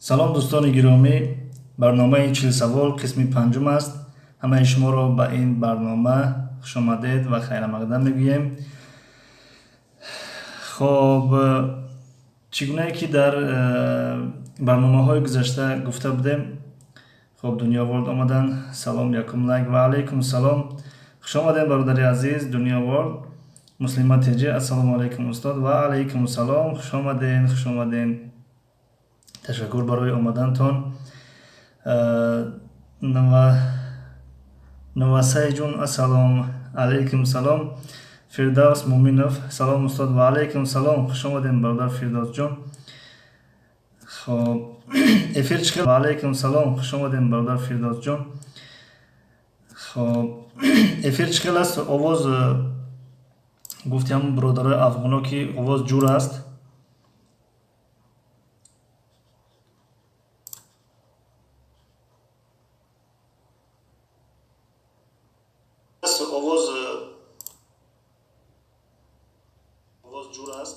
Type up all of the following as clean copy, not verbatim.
Салом, дӯстони гиромӣ. Барномаи 40 савол қисми панҷум аст. Ҳамаи шуморо ба ин барнома хушомадед ва хайрамақдам мегӯем. Хоб, чӣ гунае ки дар барномаҳои гузашта гуфта будем. Хоб, Дунё Ворд омаданд. Салом, якум лайк. Ва алайкум салом, хушомадем, бародари азиз Дунё Ворд. Муслима Теҷи, ассалому алайкум, устод. Ва алайкум салом, хушомаден, хушомаден, ташаккур барои омадантон. Новасайҷун, ассалому алайкум салом. Фирдавс Муминов, салом, устод. Ва алайкум салом, хушомадем, бародар Фирдавсҷон. Хоб, эфир чӣ хел? Ва алайкум салом, хушомадем, бародар Фирдавсҷон. Хоб, эфир чӣ хел аст? Овоз, гуфтиам бародарои афғоно, ки овоз ҷур аст. Овоз ҷур аст.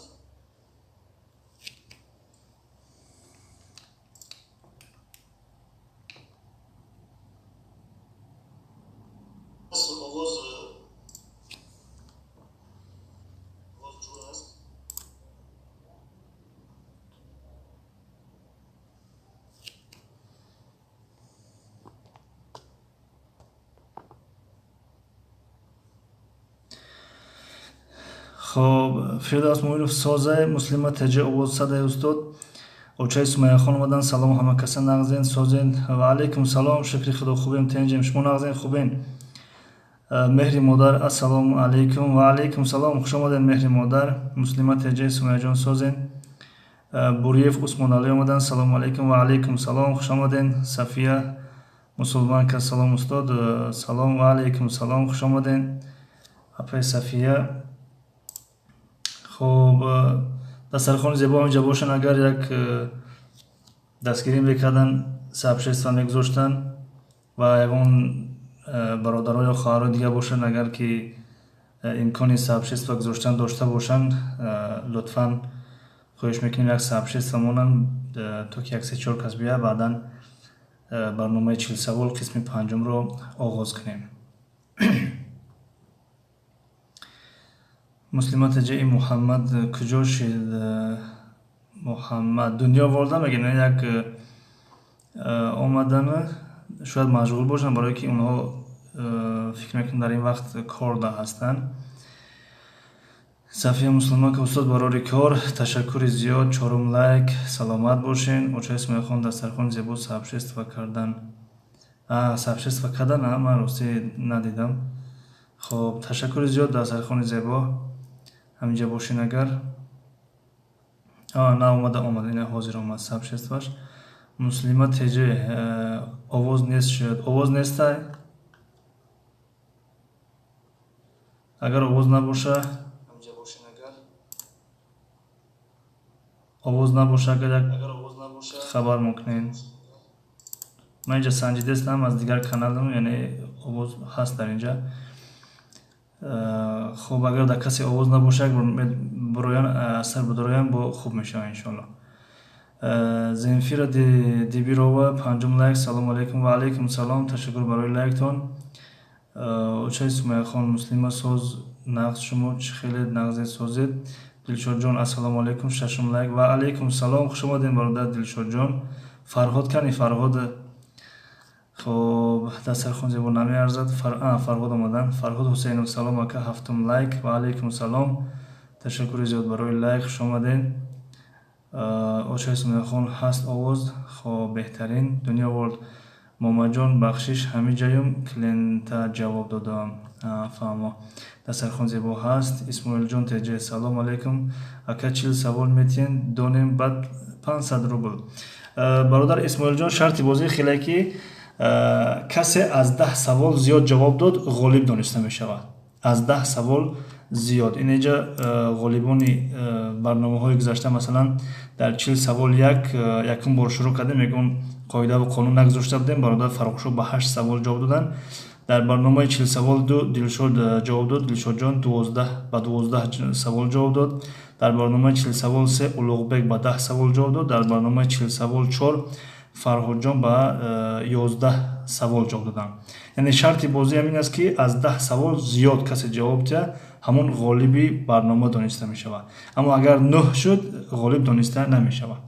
Овоз ҷур аст. Хоб, Фирдавс Муинов, созай. Муслима Теҷа, овоз садай, устод. Очаи Сумаяхон омадан. Салом, ҳама каса нағзен, созен? Ва алайкум салом, шукри Худо, хубем, тенҷем, шумо нағзен, хубен? Меҳри Модар, ассалому алайкум. Ва алайкум салом, хушомаден, Меҳри Модар. Муслима Теҷа, Сумаяҷон, созен? Буриев Усмоналӣ омадан. Салому алайкум. Ва алайкум салом, хушомаден. Сафия Мусулманка, салом, устод. Салом, ва алайкум салом, хушомаден, апаи Сафия. Хоб, дастархони зебо инҷа бошанд, агар як дастгирӣ мекардан, сообщество мегузоштанд ва ягон бародаро ё хоҳарои дигар бошанд, агар ки имкони сообщество гузоштан дошта бошанд, лутфан хоҳиш мекунем, як сообщество монанд, то ки як се чор кас биёяд, баъдан барномаи 40 савол қисми панҷумро оғоз кунем. Муслима Таҷаи, Муҳаммад куҷо шид? Муҳаммад Дунё ворда мегӯям, як омадан, шояд машғул бошанд, барое ки онҳо, фикр мекунам, дар ин вақт корда ҳастанд. Сафия Мусулманка, устод, барори кор, ташаккури зиёд, чорум лайк, саломат бошен. Очаи Сумайхон, дастархони зебо, сообщество кардан, сообщество кардан, ман ростӣ надидам. Хоб, ташаккури зиёд, дастархони зебо, ҳаминҷа бошен. Агар на омада, омад, ина ҳозир омад сообществоаш. Муслима Теҷе, овоз нест шояд, овоз нестай. Агар овоз набоша, овоз набоша, агар як хабар мекунед. Ман инҷа санҷидастам аз дигар каналам, яъне овоз ҳаст дар инҷа. Хуб, агар дар касе овоз набоша, як буроян, аз сар будуроян, бо хуб мешавад, иншоалло. Земфира Дибирова, панҷум лайк. Салому алайкум. Ва алайкум салом, ташаккур барои лайктон. Очаи Сумаяхон, Муслима, соз, нағз, шумо чӣ хеле нағзе, созед? Дилшодҷон, ассалому алайкум, шашум лайк. Ва алайкум салом, хуш омадем, бародар Дилшодҷон. Фарҳод кани, Фарҳод? Хоб, дастархон зебо намеарзад. Фарҳод омадан. Фарҳод Ҳусейнов, салом, ака, ҳафтум лайк. Ва алайкум салом, ташаккури зиёд барои лайк, хуш омадем. Очаи Сумаяхон, ҳаст овоз, хоб, беҳтарин. Дунё Ворд, момаҷон, бахшиш, ҳамиҷаюм клиента ҷавоб додам. Фаҳмо, дастархон зебо ҳаст. Исмоилҷон Теҷе, салом алайкум, ака, 40 савол метиҳен, донем, баъд 500 рубл. Бародар Исмоилҷон, шарти бозӣ хеле ки касе аз 10 савол зиёд ҷавоб дод, ғолиб дониста мешавад. Аз 10 савол зиёд. Ин инҷа ғолибони барномаҳои гузашта, масалан, дар 40 савол як якум бор шурӯъ кардем, ягон қоидаву қонун нагузошта будем, бародар Фаррухшо ба ҳашт савол ҷавоб доданд. Дар барномаи чилсавол ду Дилшод ҷавоб дод, Дилшодҷон 12 ба 12 савол ҷавоб дод. Дар барномаи чилсавол се Улуғбек ба 10 савол ҷавоб дод. Дар барномаи чилсавол чор Фарҳодҷон ба 11 савол ҷавоб доданд. Яъне шарти бозӣ ҳамин аст, ки аз 10 савол зиёд касе ҷавоб диҳад, ҳамон ғолиби барнома дониста мешавад. Аммо агар нӯҳ шуд, ғолиб дониста намешавад.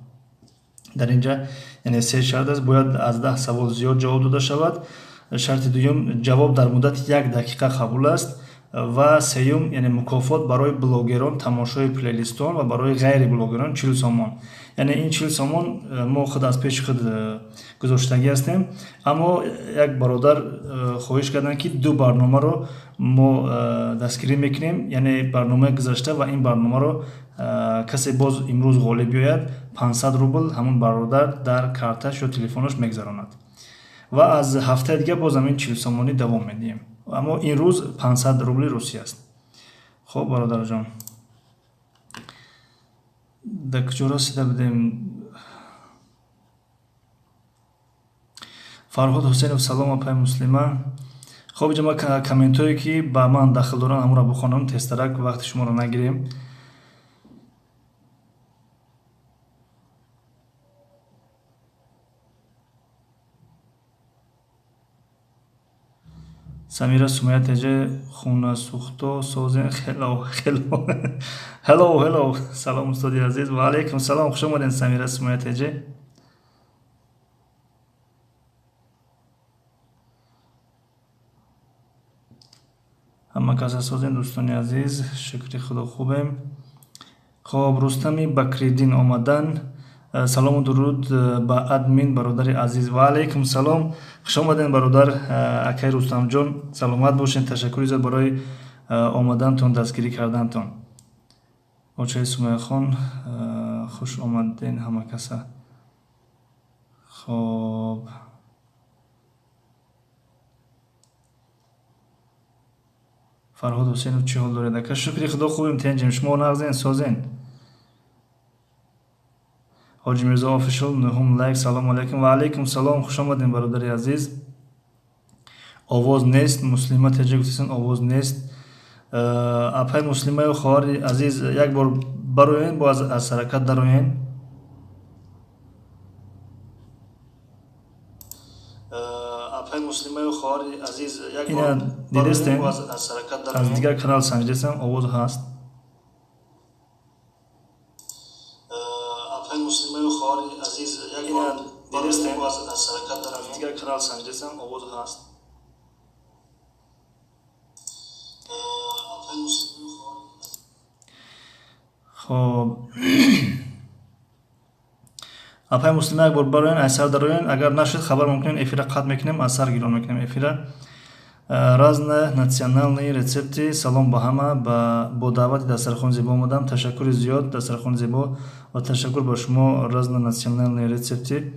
Дар ин ҷа яъне се шарт аст: бояд аз 10 савол зиёд ҷавоб дода шавад, шарти дуюм, ҷавоб дар муддати як дақиқа қабул аст, ва сеюм, яъне мукофот барои блогерон тамошои плейлистон ва барои ғайри блогерон 40 сомон. Яъне ин 40 сомон мо худ аз пеши худ гузоштагӣ ҳастем, аммо як бародар хоҳиш карданд, ки ду барномаро мо дастгирӣ мекунем, яъне барномаи гузашта ва ин барномаро. Касе боз имрӯз ғолиб биёяд, 500 рубл ҳамон бародар дар карташ ё телефонаш мегзаронад ва аз ҳафтаи дига боз ҳамин 40 сомонӣ давом медиҳем, аммо ин рӯз 500 рубли русӣ аст. Хуб, бародарҷон, дар куҷо расида будем? Фарҳод Ҳусейнов: салом, апай Муслима. Хоб, иҷа ма комментҳое, ки ба ман дахл доранд, ҳамонро бихонам тезтарак, вақти шуморо нагирем. Самира Сумая теже: хунасӯхто созен. Хело хело, hello, hello. Салом, устоди азиз. Ва алайкум салом, хуш омадем, Самира Сумая теже. Ҳама каса созем, дӯстони азиз? Шукри Худо, хубем. Хоб, Рустами Бакриддин омадан: салому дуруд ба админ, бародари азиз. Ва алайкум салом, хуш омадем, бародар, акай Рустамҷон, саломат бошед. Ташаккури зиёд барои омадантон, дастгирӣ кардантон. Очаи Сумаяхон, хуш омаден ҳама каса. Хоб, Фарҳод Ҳусейнов: чӣ ҳол доред, ака? Шукри Худо, хубем, тенҷем. Шумо нағзен, созен? Ҳоҷи Мирзо Official, нуҳум лайк. Салому алайкум. Ва алайкум салом, хуш омадем, бародари азиз. Овоз нест, Муслима теҷа гуфтесан, овоз нест. Апай Муслимаю хоҳари азиз, як бор бароен, боз аз ҳаракат дароен. Апай Муслимаю хоҳари азиз, як бор дидестем, аз дигар канал санҷидестам, овоз ҳаст. Апай Муслимаю хоҳари азиз, як бор дидестем, аз дигар канал санҷидестам, овоз ҳаст. Хоб, апай Муслима, як бор бароен, аз сар дароен. Агар нашуд, хабар мумкин, эфира қатъ мекунем, аз сар гирон мекунем эфира. Разные национальные рецепты. Салом ба ҳама, бо даъвати дастархони зебо омадам. Ташаккури зиёд, дастархони зебо, ва ташаккур ба шумо, разные национальные рецепты.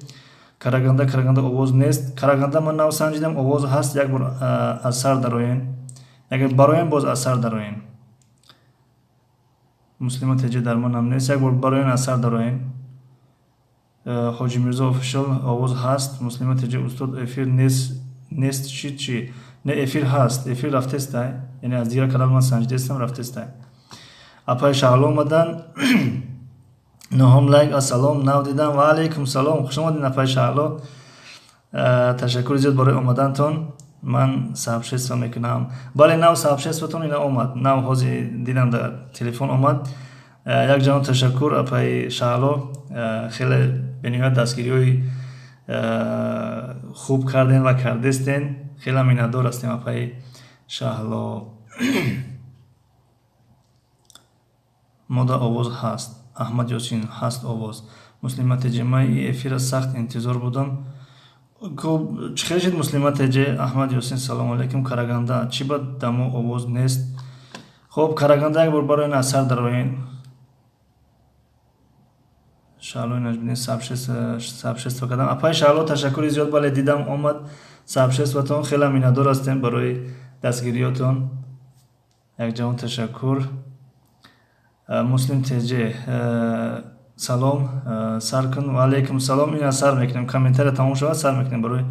Караганда, Караганда, овоз нест. Караганда, ман нав санҷидам, овоз ҳаст. Як бор аз сар дароен, агар бароен, боз аз сар дароен. Муслима теҷа, дармонам нест. Як бор бароен, аз сар дароен. Ҳоҷи Мирзо Official, овоз ҳаст. Муслима теҷа: устод, эфир нест, нест чи чи? Не, эфир ҳаст, эфир рафтестай, яъне аз дигар канал ман санҷидестам, рафтестай. Апай Шаҳло омадан, нуҳум лайк. Ассалом, нав дидам. Ва алайкум салом, хуш омадин, апай Шаҳло. Ташаккури зиёд барои омадантон. Ман сообщество мекунам. Бале, нав сообществотон ина омад, нав ҳозир дидам, дар телефон омад. Як ҷаҳон ташаккур, апаи Шаҳло, хеле бениҳоят дастгириҳои хуб кардем ва кардестен, хеле миннатдор ҳастем, апаи Шаҳло. Мода овоз ҳаст. Аҳмад Ёсин: ҳаст овоз. Муслима теҷе: ман и эфира сахт интизор будам. Чӣ хел шид, Муслима теҷе? Аҳмад Ёсин: салому алайкум. Караганда, чӣ ба дамо овоз нест? Хоб, Караганда, як бор барои аз сар дароен. Шаҳлои Наҷмиддин: сообщество кардам. Апаи Шаҳло, ташаккури зиёд. Бале, дидам, омад сообществотон, хеле миннатдор ҳастем барои дастгириётон, якҷаҳон ташаккур. Муслим теҷе: салом, сар кун. Ва алайкум салом. Ина сар мекунем, комментария тамом шавад, сар мекунем барои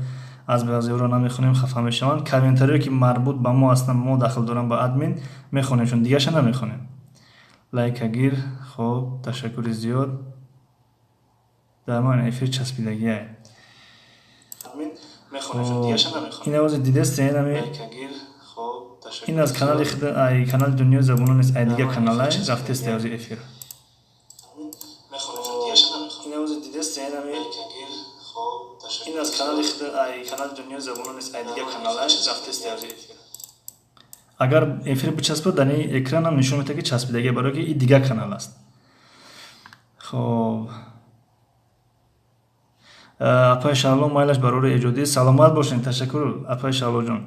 Аз баъзеҳоро намехонем, хафа мешаванд. Комментариҳое ки марбут ба мо ҳастанд, мо дахл дорам ба админ, мехонем, чун дигаша намехонем. Лайка гир. Хоб, ташаккури зиёд. Дар ман эфир часпидагиае. Ин овози дидестен, ами ин аз канали ай канали Дунёи забонон нест, ай дигар каналай рафтест ози эфир. Ин аз канали ай канали Дунёи забонон нест, ай дигар каналай рафтест ози эфир. Агар эфир бичаспад, дар ин экранам нишон медиҳад, ки часпидагия, барои ки ин дигар канал аст. Хоб, апаи Шаҳло, майлаш барори эҷодӣ, саломат бошед. Ташаккур, апаи Шаҳлоҷон.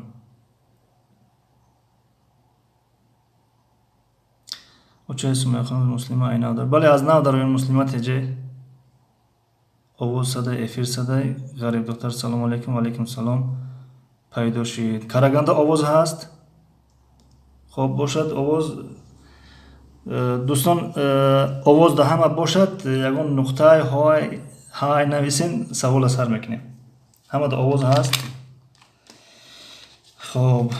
Очаи Сумайяхон, Муслима ай нав дар, бале, аз нав дароян. Муслима теҷе, овоз садай, эфир садай. Ғариб духтар, салому алайкум. Ва алайкум салом. Пайдо шид. Караганда овоз ҳаст? Хоб бошад овоз. Дӯстон, овоз да ҳама бошад, ягон нуқтаи ҳой ҳай нависен, савола сар мекунем. Ҳамада овоз ҳаст. Хоб,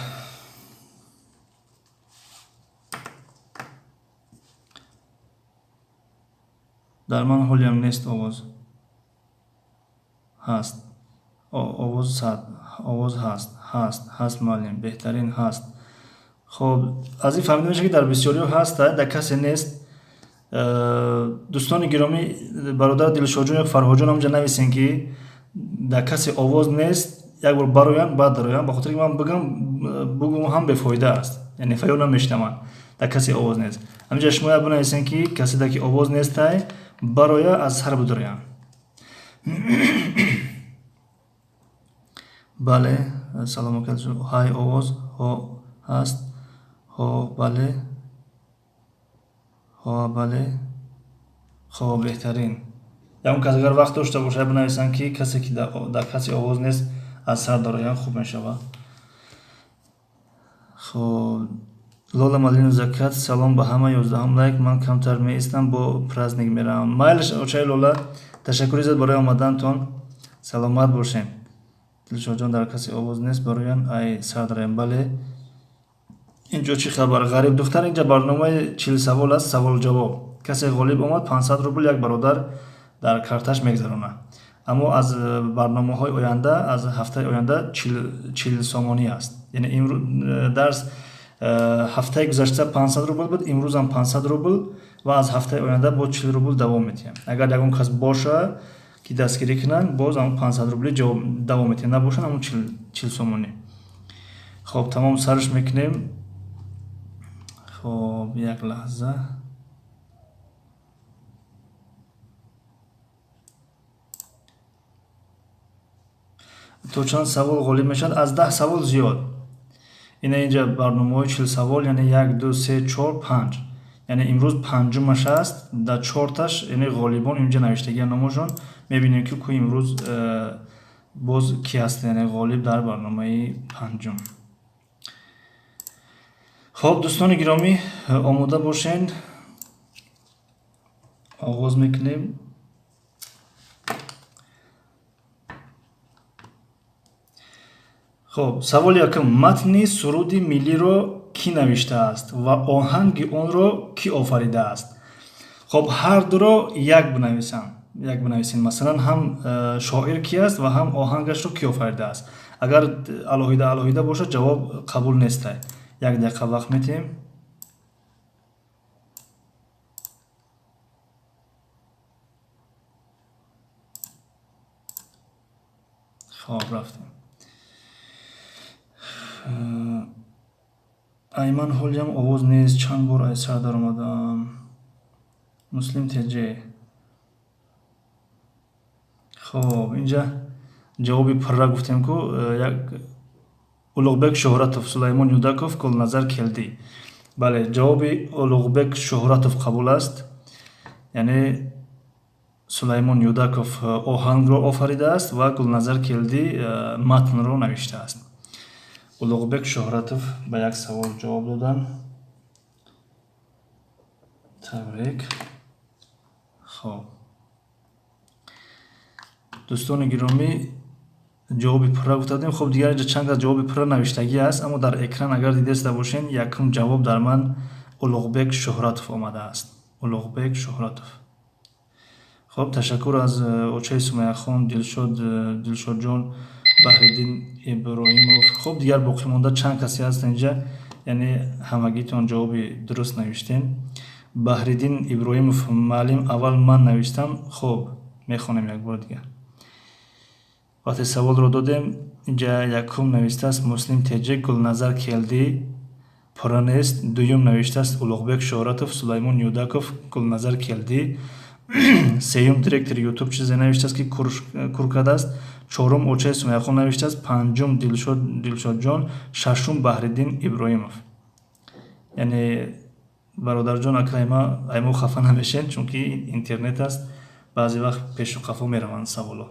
дар ман ҳолиам нест. Овоз ҳаст, овоз сад, овоз ҳаст, ҳаст, ҳаст, муаллим, беҳтарин, ҳаст. Хоб, аз ин фаҳмида мешавад, ки дар бисёриҳо ҳаст, дар касе нест. Дӯстони гиромӣ, бародар Дилшодҷон ё Фарҳодҷон, ҳамҷа нависен, ки дар касе овоз нест, як бор бароянд, баъд дароянд, ба хотире ки ман бигам, бугум ҳам бефоида аст, яъне фаё намешнаванд. Дар касе овоз нест, ҳамҷа шумо як бинависен, ки касе дар ки овоз нестай, бароя, аз сар бидороянд. Бале, салом, ҳай, овоз ҳо ҳаст, ҳо, бале, ҳо, бале. Хоб, беҳтарин. Ягон кас агар вақт дошта бошад, бинависанд, ки касе ки дар касе овоз нест, аз сар дароянд, хуб мешавад. Хоб, Лола Малину Закат, салом ба ҳама, 11-ум лайк. Ман камтар меистам, бо праздник меравам. Майлаш, очаи Лола, ташаккури зиёд барои омадантон, саломат бошем. Дилшодҷон, дар касе овоз нест, бароян, ай сар дароям. Бале, инҷо чӣ хабар, ғариб духтар? Инҷа барномаи 40 савол аст, савол ҷавоб. Касе ғолиб омад, 500 рубл як бародар дар карташ мегзаронад. Аммо аз барномаҳои оянда, аз ҳафтаи оянда 40 сомонӣ аст. Яъне дарс ҳафтаи гузашта 500 рубл буд, имрӯзам 500 рубл ва аз ҳафтаи оянда бо 40 рубл давом медиҳем. Агар ягон кас боша, ки дастгирӣ кунанд, боз ҳамон 500 рубли давом медиҳем, набошанд, ҳамон 40 сомонӣ. Хоб, тамом, сарш мекунем. Хоб, як лаҳза. То чанд савол ғолиб мешавад? Аз 10 савол зиёд. Ина инҷа барномаҳои 40 савол, яъне як, ду, се, чор, панҷ, яъне имрӯз панҷумаш аст. Дар чорташ, яъне ғолибон инҷа навиштагия номошон. Мебинем, ки ку имрӯз боз ки ҳаст, яъне ғолиб дар барномаи панҷум. Хоб, дӯстони гиромӣ, омода бошен, оғоз мекунем. Хоб, саволи якум: матни суруди миллиро кӣ навиштааст ва оҳанги онро кӣ офаридааст? Хоб, ҳар дуро як бинависам, як бинависем. Масалан, ҳам шоир ки аст ва ҳам оҳангашро кӣ офаридааст. Агар алоҳида алоҳида бошад, ҷавоб қабул нестай. Як дақиқа вақт метиҳем. Хоб, рафтем. Айман ҳолиам овоз нест, чанд бор ай сар даромадам. Муслим теҷе. Хоб, инҷа ҷавоби пурра гуфтем ку як Улуғбек Шуҳратов, Сулаймон Юдаков, Гулназар Келдӣ. Бале, ҷавоби Улуғбек Шуҳратов қабул аст. Яъне Сулаймон Юдаков оҳангро офаридааст ва Гулназар Келдӣ матнро навиштааст. Улуғбек Шуҳратов ба як савол ҷавоб доданд, табрик. Хоб, дӯстони гиромӣ. Ҷавоби пурра гуфта будем. Хуб, дигар инҷа чанд кас ҷавоби пурра навиштагӣ аст, аммо дар экран агар дидаста бошен, якум ҷавоб дар ман Улуғбек Шуҳратов омадааст. Улуғбек Шуҳратов. Хуб, ташаккур аз очаи Сумайяхон, Дилшод, Дилшодҷон, Баҳриддин Иброҳимов. Хуб, дигар боқимонда чанд касе ҳаст инҷа, яъне ҳамагитон ҷавоби дуруст навиштем. Баҳриддин Иброҳимов, маълим, аввал ман навиштам. Хуб, мехонем як бор дигар. Вақте саволро додем, инҷа якум навиштааст Муслим Теҷе, Гулназар Келдӣ, пурра нест. Дуюм навиштааст Улуғбек Шуҳратов, Сулаймон Юдаков, Гулназар Келдӣ. Сеюм директори Ютуб чизе навиштааст, ки кур кардааст. Чорум очаи Сумайяхон навиштааст. Панҷум Дилшодҷон, шашум Баҳриддин Иброҳимов. Яъне бародарҷон, ака, аймо хафа намешен, чунки интернет аст, баъзе вақт пешу қафо мераванд саволо.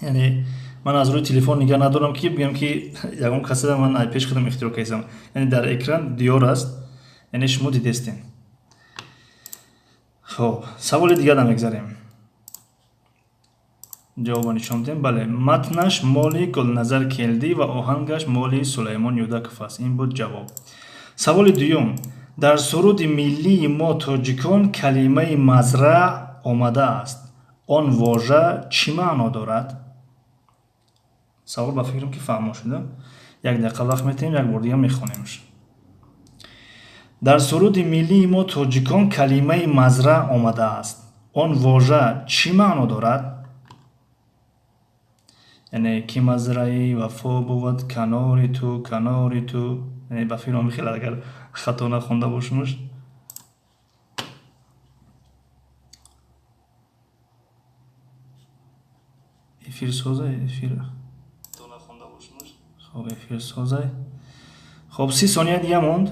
Яъне ман аз рӯи телефон нигаҳ надорам, ки бигӯям, ки ягон касада ман ай пеш худам ихтироъ кардам. Яъне дар экран диёр аст, яъне шумо дидестем. Хуб, саволи дигар мегзарем. Ҷавобо нишон медиҳем. Бале, матнаш моли Гулназар Келдӣ ва оҳангаш моли Сулаймон Юдаков аст. Ин буд ҷавоб. Саволи дуюм. Дар суруди миллии мо тоҷикон калимаи мазраъ омадааст. Он вожа чӣ маъно дорад? Савол ба фикрам, ки фаҳмо шуда. Як дақиқа вақт метиҳем, як бор дигар мехонемш. Дар суруди миллии мо тоҷикон калимаи мазраъ омадааст. Он вожа чӣ маъно дорад? Яъне ки мазраи вафо бувад канори ту, канори ту. Яъне ба фикрам хеле, агар хато нахонда бошумш. Эфир созай, эфир. Хоб, эфир созай. Хоб, 30 сония дига монд.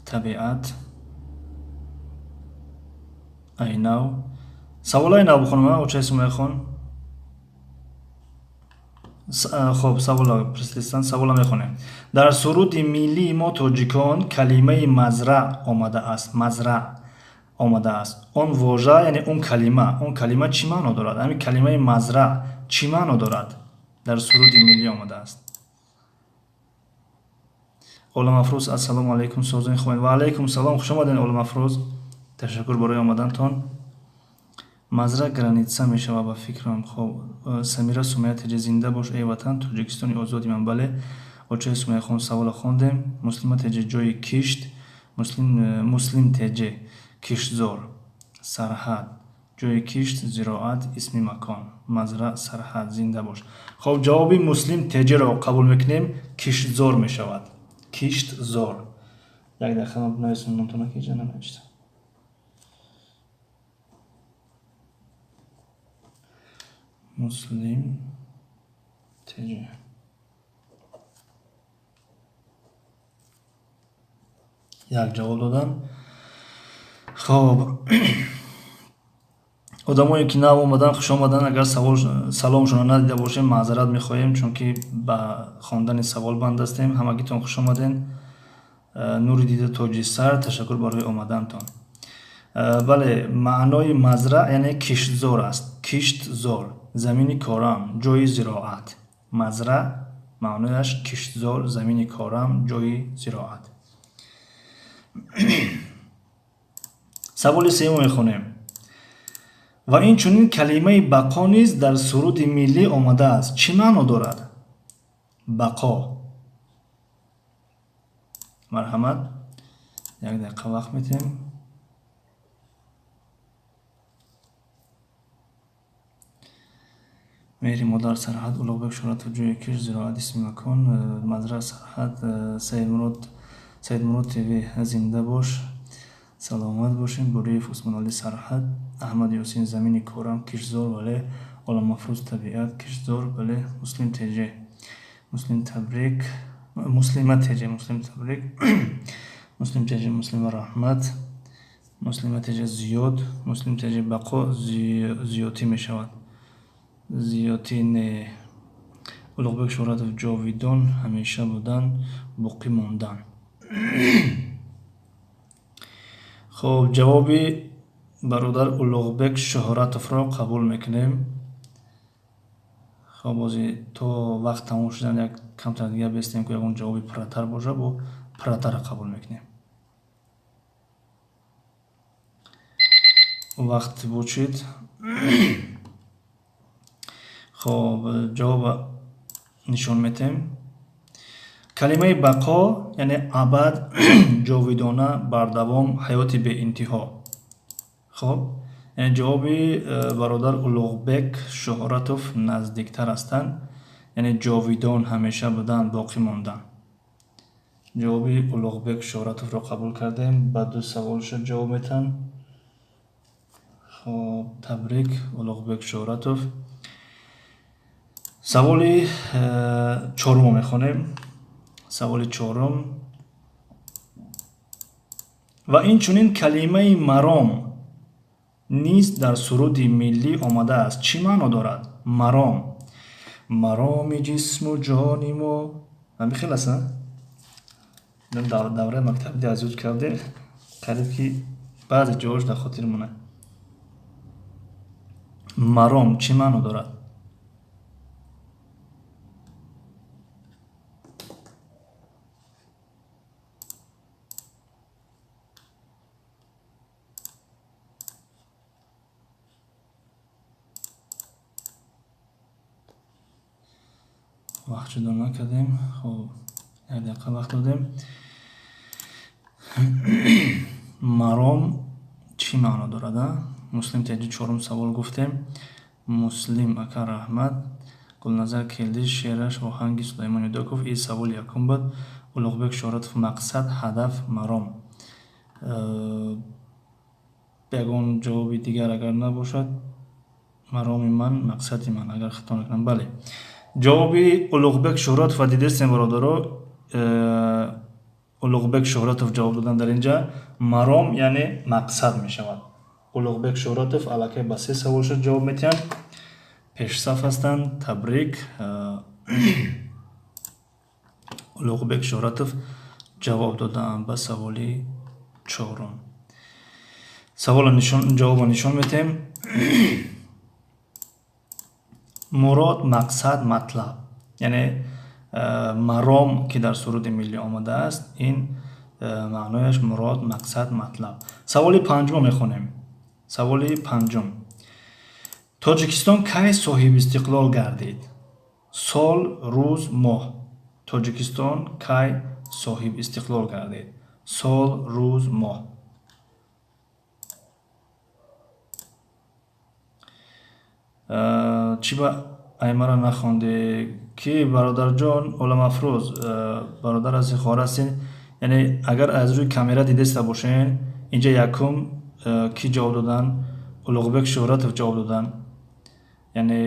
Табиат, айнав. Саволаи нав бихонам, очаи Сумайхон? Хоб, савола прислистан, савола мехонем. Дар суруди миллии мо тоҷикон калимаи мазраъ омадааст. Мазраъ омадааст. Он вожа, яъне он калима чӣ маъно дорад? Ҳамин калимаи мазраъ чӣ маъно дорад? Дар суруди миллӣ омадааст. Оламафрӯз, ассалому алайкум, созони хубен. Ва алайкум салом, хуш омаден, Оламафрӯз. Ташаккур барои омадантон. Мазра граница мешавад, ба фикрам. Хоб, Самира Сумая Теҷи, зинда бош, эй ватан, Тоҷикистони озоди ман. Бале, очаи Сумайяхон, савола хондем. Муслима Теҷи, ҷои кишт. Муслим Теҷи, киштзор, сарҳад, ҷои кишт, зироат, исми макон, мазра, сарҳад, зинда бош. Хоб, ҷавоби Муслим Теҷиро қабул мекунем. Киштзор мешавад, киштзор. Як дақиқа, ман бинависам номтона, ки иҷа нанавиштам. Муслим Теҷи. Як ҷавоб додам. Хоб, одамое ки нав омадан, хуш омадан. Агар саломшонро надида бошем, маъзарат мехоҳем, чунки ба хондани савол банд ҳастем. Ҳамагитон хуш омаден. Нури дида, тоҷи сар, ташаккур барои омадантон. Бале, маънои мазраъ яъне киштзор аст. Киштзор, замини корам, ҷои зироат. Мазраъ маънояш киштзор, замини корам, ҷои зироат. Саволи сеюм мехонем. Ва инчунин калимаи бақо низ дар суруди миллӣ омадааст. Чӣ маъно дорад бақо? Марҳамат, як дақиқа вақт метиҳем. Меҳри модар, сарҳад. Улуғбек Шуҳратов, ҷои кишт, зироат, исми макон, мазра, сарҳад. Саидмурод, Саидмурод ТВ, зинда бош, саломат бошем. Буриев Усмоналӣ, сарҳад. Аҳмад Ёсин, замини корам, киштзор. Бале. Оламафрӯз, табиат, киштзор. Бале. Муслим Теҷе, Муслим табрик, Муслима Теҷе, Муслим табрик, Муслим Теҷе, Муслима раҳмат, Муслима Теҷе зиёд, Муслим Теҷе, бақо зиёдтӣ мешавад, зиёдтӣ не. Улуғбек Шуҳратов, ҷовидон, ҳамеша будан, боқӣ мондан. Хоб, ҷавоби Бародар Улуғбек Шуҳратовро қабул мекунем. Хоб, бози то вақт тамом шудан як камтар дига бестем, ки ягон ҷавоби пурратар боша, бо пурратарро қабул мекунем. Вақт бучид. Хоб, ҷавоба нишон метем. Калимаи бақо яъне абад, ҷовидона, бардавом, ҳаёти беинтиҳо. Хоб, яъне ҷавоби бародар Улуғбек Шуҳратов наздиктар ҳастанд, яъне ҷовидон, ҳамеша будан, боқӣ мондан. Ҷавоби Улуғбек Шуҳратовро қабул кардем, ба ду саволша ҷавоб метаҳанд. Хоб, табрик, Улуғбек Шуҳратов. Саволи чорумро мехонем. Саволи чорум. Ва инчунин калимаи маром низ дар суруди миллӣ омадааст. Чӣ маъно дорад? Маром. Мароми ҷисму ҷони мо. Ҳамин хел аст, давраи мактаб аз ёд кардем, қариб ки баъзе ҷоҳош дар хотир монад. Маром чӣ маъно дорад? Вақт ҷудо накардем. Хоб, як дақиқа вақт додем. Маром чӣ маъно дорад? Муслим теҷи чорум савол гуфтем. Муслим ака, раҳмат. Гулназар Келдӣ, шеъраш оҳанги Сулаймон Юдаков. Ин саволи якум буд. Улуғбек Шуҳратов, мақсад, ҳадаф, маром. Ягон ҷавоби дигар агар набошад, мароми ман, мақсади ман, агар хато накунам, бале. Ҷавоби Улуғбек Шуҳратова дидестем, бародаро. Улуғбек Шуҳратов ҷавоб додан дар инҷа. Маром яъне мақсад мешавад. Улуғбек Шуҳратов аллакай ба се саволша ҷавоб метиҳанд, пешсаф ҳастанд. Табрик, Улуғбек Шуҳратов ҷавоб додаанд ба саволи чорум. Савола нишон, ҷавобо нишон метиҳем. Мурод, мақсад, матлаб, яъне маром, ки дар суруди миллӣ омадааст, ин маънояш мурод, мақсад, матлаб. Саволи панҷумро мехонем. Саволи панҷум. Тоҷикистон кай соҳиби истиқлол гардид? Сол, рӯз, моҳ. Тоҷикистон кай соҳиби истиқлол гардид? Сол, рӯз, моҳ. Чӣ ба аймара нахондӣ, ки бародарҷон Оламафрӯз, бародар ҳастӣ, хоҳар ҳастӣ? Яъне агар аз рӯи камера дидаста бошен, инҷа якум кӣ ҷавоб додан? Улуғбек Шуҳратов ҷавоб додан. Яъне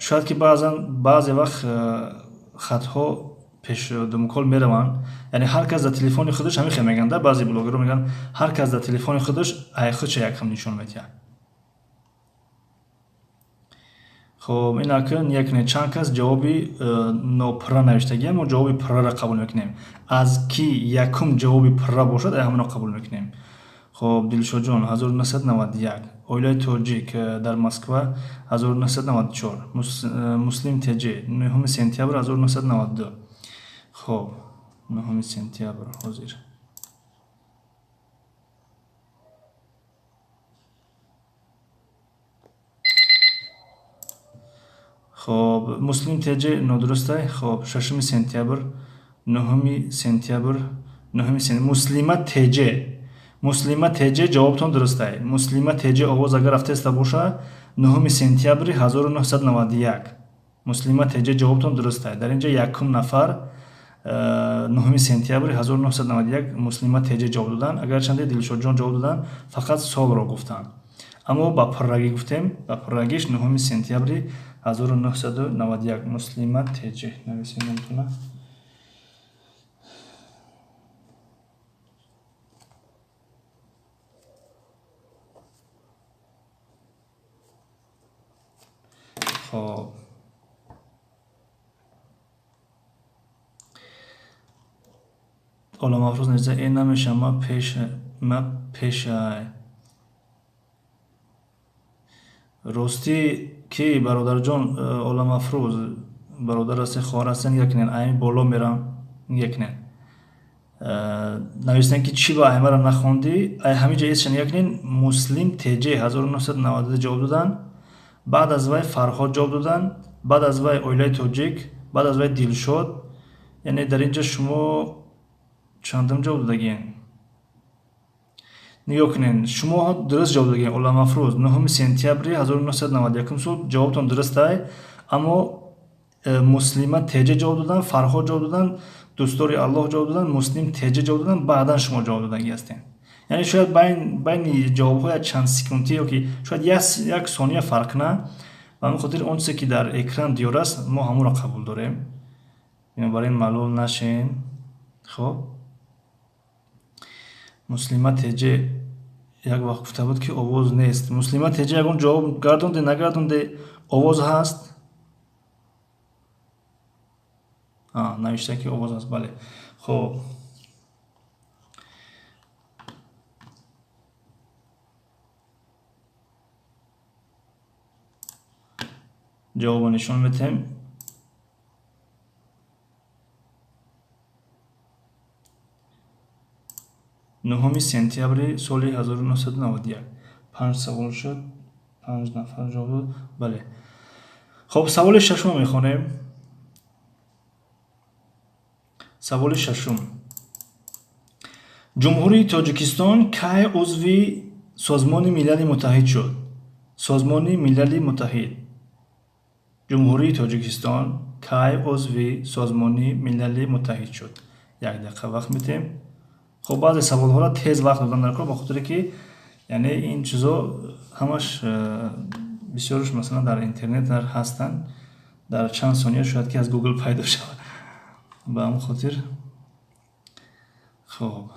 шояд ки баъзан, баъзе вақт хатҳо пеш думкол мераванд. Яъне ҳар кас дар телефони худаш ҳамин хел мегӯянд, баъзе блогерро мегӯянд, ҳар кас дар телефони худаш ай худша якам нишон медиҳад. Хоб, ин акн як не чанд кас ҷавоби нопурра навиштагиам, мо ҷавоби пурраро қабул мекунем. Аз ки якум ҷавоби пурра бошад, ай ҳамонро қабул мекунем. Хоб, Дилшодҷон, 1991. Оилаи тоҷик дар Москва, 1994. Муслим теҷи, 9 сентябр 1992. Хоб, 9 сентябр ҳозир. Хоб, Муслим теҷи нодурустай. Хоб, 6 сентябр, 9 сентябр, 9. Муслима теҷе, Муслима теҷе, ҷавобтон дурустай. Муслима теҷе, овоз агар рафтеста боша, 9 сентябри 1991. Муслима теҷе, ҷавобтон дурустай. Дар инҷа якум нафар 9 сентябри 1991 Муслима теҷе ҷавоб доданд. Агарчанде Дилшодҷон ҷавоб доданд, фақат солро гуфтанд, аммо ба пуррагӣ гуфтем, ба пуррагиш 9 сентябри 1991. Муслима теҷе нависем номтона. Хоб, Оламафрӯз нависа, э, намеша, ма пеш, ма пешай. Ростӣ ки бародарҷон, Оламафрӯз бародар ҳастен, хоҳар ҳастен, нигоҳ кунед, айми боло мерам, нигоҳ кунед. Навистан ки чӣ ба аймара нахондӣ, ай ҳамин ҷа эсша нигоҳ кунед, Муслим ТЖ 1992 ҷавоб доданд, баъд аз вай Фарҳод ҷавоб доданд, баъд аз вай оилаи тоҷик, баъд аз вай Дилшод. Яъне дар ин ҷа шумо чандум ҷавоб додагиен? Нигоҳ кунед, шумо дуруст ҷавоб додагиен, Оламафрӯз, 9 сентябри 1991 сол ҷавобтон дуруст ай, аммо Муслима ТЖ ҷавоб доданд, Фарҳод ҷавоб доданд, Дӯстдори Аллоҳ ҷавоб доданд, Муслим ТЖ ҷавоб доданд, баъдан шумо ҷавоб додагӣ ҳастед. Яъне шояд байни ҷавобҳо як чанд секундӣ ё ки шояд як сония фарқ на, ба ҳамин хотир он чизе ки дар экран диёр аст, мо ҳамонро қабул дорем. Бинобар ин малул нашен. Хоб, Муслима ТЖ як вақт гуфта буд ки овоз нест. Муслима ТЖ ягон ҷавоб гардонде, нагардонде, овоз ҳаст? Навишта ки овоз ҳаст, бале. Хоб, ҷавобо нишон медиҳем. 9 сентябри соли 1991. 5 савол шуд, 5 нафар ҷавоб дод. Бале. Хоб, саволи шашум мехонем. Саволи шашум. Ҷумҳурии Тоҷикистон кай узви Созмони Милали Муттаҳид шуд? Созмони Милали Муттаҳид. Ҷумҳурии Тоҷикистон кай узви Созмони Милали Муттаҳид шуд? Як дақиқа вақт медиҳем. Хоб, баъзе саволҳоро тез вақт додан дар кор, ба хотире ки яъне ин чизо ҳамаш бисёрш масалан дар интернет ҳастанд, дар чанд сония шояд ки аз Google пайдо шавад. Ба ҳамон хотир хоб,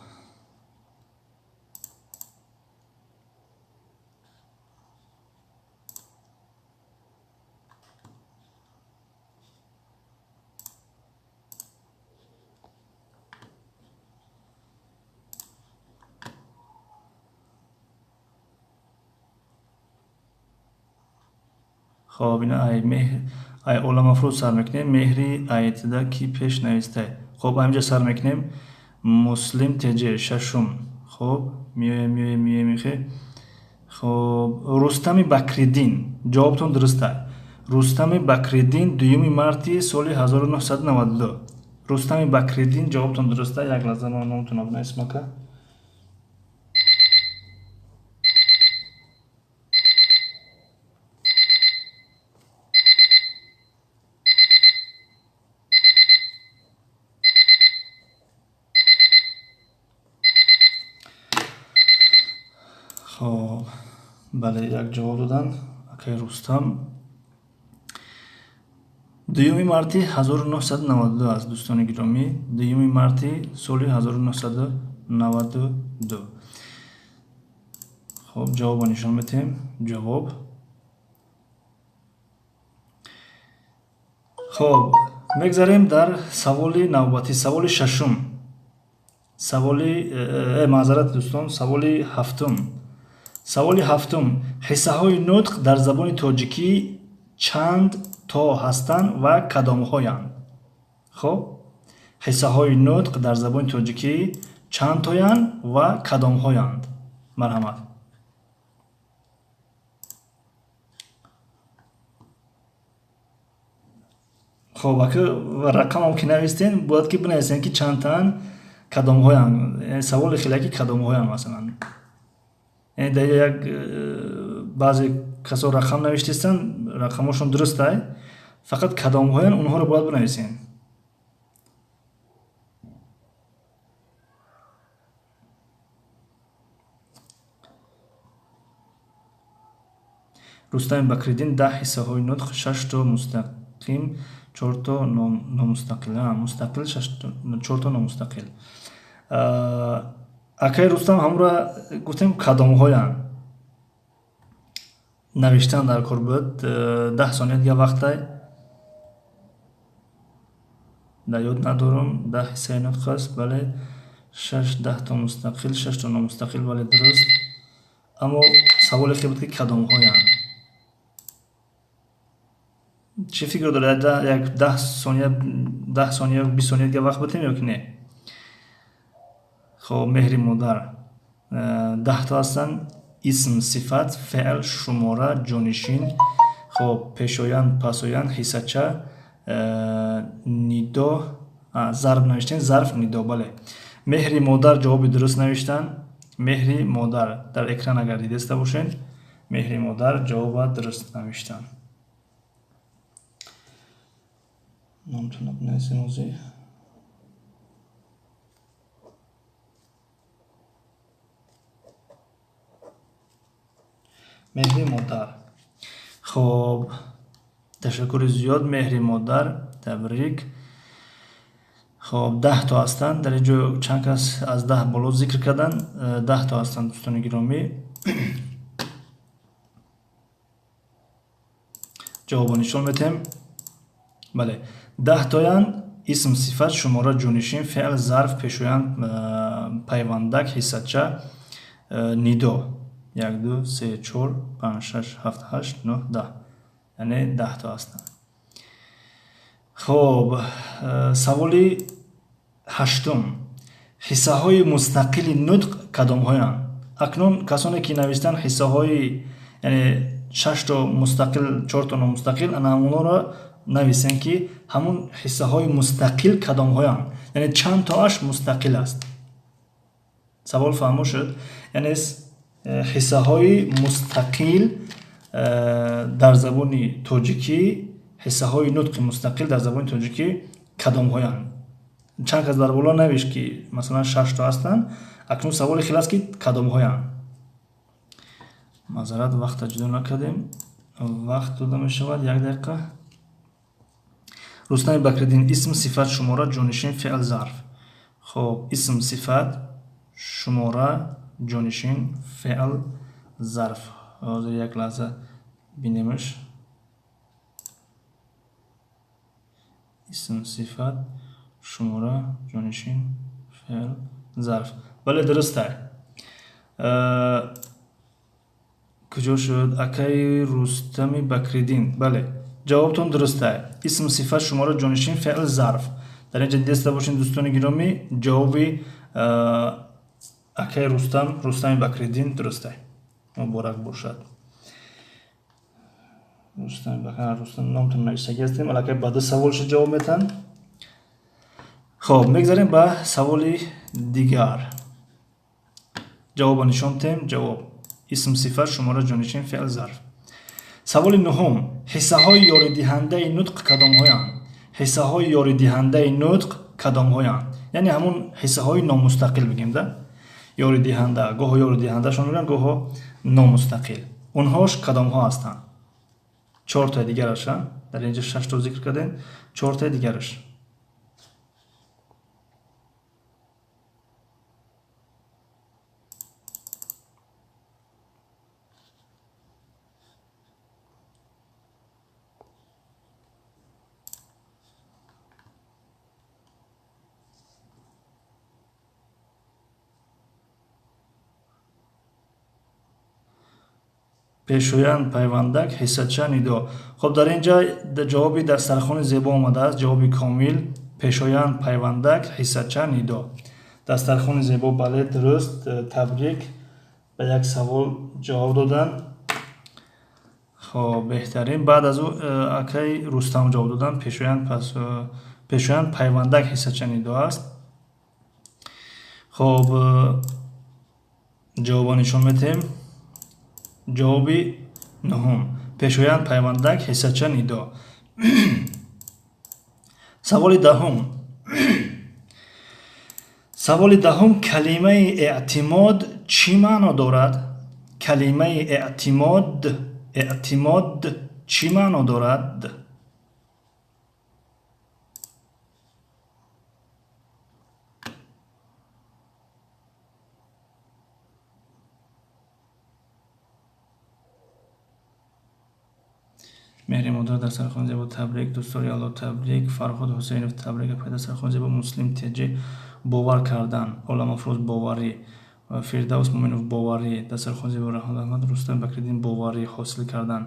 хоб, ина ай меҳр, ай Оламафрӯз сар мекунем. Меҳри айтида ки пеш навистай. Хоб, ҳаминҷа сар мекунем. Муслим ТЖ шашум. Хоб, меоем, меоем, меоем, мехе. Хоб, Рустами Бакриддин, ҷавобтон дуруст ай. Рустами Бакриддин 2 марти соли 1992. Рустами Бакриддин ҷавобтон дуруст ай. Як лаҳза ман номтонро бинависам ака. Хоб, бале, як ҷавоб доданд акай Рустам. 2 марти 1992 аст, дӯстони гиромӣ. 2 марти соли 1992. Хоб, ҷавобро нишон медиҳем. Ҷавоб. Хоб, мегзарем дар саволи навбатӣ, саволи шашум. Саволи, маъзарат дӯстон, саволи ҳафтум. Саволи ҳафтум. Ҳиссаҳои нутқ дар забони тоҷикӣ чанд то ҳастанд ва кадомҳоянд? Хоб, ҳиссаҳои нутқ дар забони тоҷикӣ чанд тоянд ва кадомҳоянд? Марҳамат. Хоб, ака рақамам ки навистен, бояд ки бинависен ки чандтаанд, кадомҳоянд. Яъне саволи хеле ки кадомҳоянд масалан. Яъне дар як баъзе касо рақам навиштистанд, рақамҳошон дуруст ай, фақат кадомҳоянд онҳоро бояд бинависен. Рустами Бакриддин 10 ҳиссаҳои нутқ, 6 то мустақим, 4 то номустақил. Мустақил, 6 то, 4 то номустақил. Акай Рустам ҳамура гуфтем кадомҳоянд. Навиштан дар кор буд. 10 сония дига вақтай. Дар ёд надорам. 10 ҳиссаи нутқ аст, бале. 6, 10 то мустақил, 6 то номустақил, бале дуруст. Аммо саволе хел буд ки кадомҳоянд. Чӣ фикр доред, як 10 сония, 10 сония, 20 сония дига вақт битем ё ки не? Хоб, меҳри модар 10то ҳастанд: исм, сифат, феъл, шумора, ҷонишин, хоб, пешоянд, пасоянд, ҳиссача, нидо, зарб навиштем, зарф, нидо. Бале, меҳри модар ҷавоби дуруст навиштанд. Меҳри модар дар экран агар дидаста бошед, меҳри модар ҷавоба дуруст навиштанд. Номтонро бинависем ҳозир. Меҳри модар. Хоб, ташаккури зиёд, меҳри модар, табрик. Хоб, 10то ҳастанд. Дар ин ҷо чанд кас аз 10 боло зикр карданд. 10то ҳастанд, дӯстони гиромӣ. Ҷавобо нишон метем. Бале, 10тоянд: исм, сифат, шумора, ҷонишин, феъл, зарф, пешоянд, пайвандак, ҳиссача, нидо. Як, ду, се, чор, панҷ, шаш, ҳафт, ҳашт, нӯҳ, 10, яъне 10то ҳастанд. Хоб, саволи ҳаштум: ҳиссаҳои мустақили нутқ кадомҳоянд? Акнун касоне ки навиштанд ҳиссаҳои, яъне шашто мустақил, чорто номустақил, ана ҳамонҳоро нависем, ки ҳамун ҳиссаҳои мустақил кадомҳоянд, яъне чанд тоаш мустақил аст. Савол фаҳмо шуд? Яъне ҳиссаҳои мустақил дар забони тоҷикӣ, ҳиссаҳои нутқи мустақил дар забони тоҷикӣ кадомҳоянд? Чанд кас дар боло навишт, ки масалан шашто ҳастанд. Акнун саволи хел аст, ки кадомҳоянд. Маъзарат, вақта ҷудо накардем. Вақт дода мешавад як дақиқа. Рустами Бакриддин: исм, сифат, шумора, ҷонишин, феъл, зарф. Хоб, исм, сифат, шумора, ҷонишин, феъл, зарф. Ҳозир як лаҳза бинемаш. Исм, сифат, шумора, ҷонишин, феъл, зарф. Бале, дурустай. Куҷо шуд акаи Рустами Бакриддин? Бале, ҷавобтон дурустай: исм, сифат, шумора, ҷонишин, феъл, зарф. Дар ин ҷа дидаста бошед, дӯстони гиромӣ, ҷавоби акаи Рустам, Рустами Бакриддин дурустай. Муборак бошад, Рустам. Номтон нависагӣ ҳастем. Аллакай ба ду саволша ҷавоб метаҳанд. Хоб, мегзарем ба саволи дигар. Ҷавобо нишон тем. Ҷавоб: исм, сифат, шумора, ҷонишин, феъл, зарф. Саволи нуҳум: ҳиссаҳои ёридиҳандаи нутқ кадомҳоянд? Ҳиссаҳои ёридиҳандаи нутқ кадомҳоянд? Яъне ҳамун ҳиссаҳои номустақил бигем да, ёридиҳанда, гоҳо ёридиҳандашон мегӯянд, гоҳо номустақил. Онҳош кадомҳо ҳастанд? Чортаи дигараша. Дар инҷа шашто зикр кардем, чортаи дигараш. Пешоянд, пайвандак, ҳиссача, нидо. Хоб, дар ин ҷа ҷавоби дастархони зебо омадааст. Ҷавоби комил: пешоянд, пайвандак, ҳиссача, нидо. Дастархони зебо, бале, дуруст, табрик, ба як савол ҷавоб доданд. Хоб, беҳтарин. Баъд аз ӯ акаи Рустам ҷавоб доданд: пешоянд, пас пешоянд, пайвандак, ҳиссача, нидо аст. Хоб, ҷавобо нишон метиҳем. Ҷавоби нуҳум: пешоянд, пайвандак, ҳиссача, нидо. Саволи 10-ум. Саволи 10-ум: калимаи эътимод чӣ маъно дорад? Калимаи эътимод, эътимод чӣ маъно дорад? Меҳри модар, дастархони зебо, табрик. Дӯстдори Алло, табрик. Фарҳод Ҳусейнов, табрик. Апай, дастархони зебо. Муслим Теҷи, бовар кардан. Оламафрӯз, боварӣ. Фирдавс Муминов, боварӣ. Дастархони зебо. Раҳмат Аҳмад. Рустам Бакриддин, боварӣ ҳосил кардан,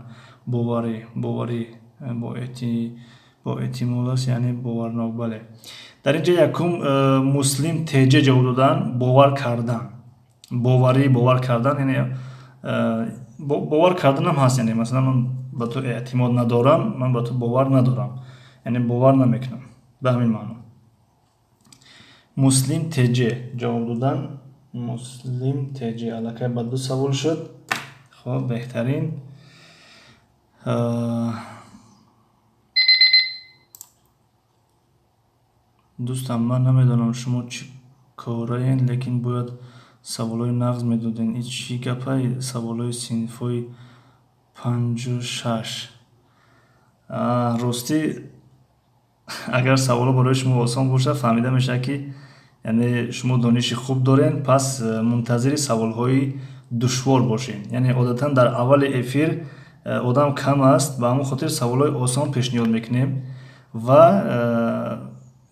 боварӣ, боварӣ. Бо эътимол аст, яъне боварнок. Бале, дар ин ҷа якум Муслим Теҷе ҷавоб додан: бовар кардан, боварӣ, бовар кардан, яъне бовар карданам ҳаст. Яъне, масалан, ман ба ту эътимод надорам, ман ба ту бовар надорам, яъне бовар намекунам, ба ҳамин маъно. Муслим Теҷе ҷавоб додан. Муслим Теҷе аллакай ба ду савол шуд. Хоб, беҳтарин. Дӯстам, ман намедонам, шумо чӣ кораен, лекин бояд саволҳои нағз медоден. И чӣ гапай, саволҳои синфҳои панҷу шаш? Ростӣ, агар саволҳо барои шумо осон бошад, фаҳмида мешавад, ки яъне шумо дониши хуб дорен. Пас мунтазири саволҳои душвор бошед. Яъне одатан дар аввали эфир одам кам аст, ба ҳамон хотир саволҳои осон пешниҳод мекунем ва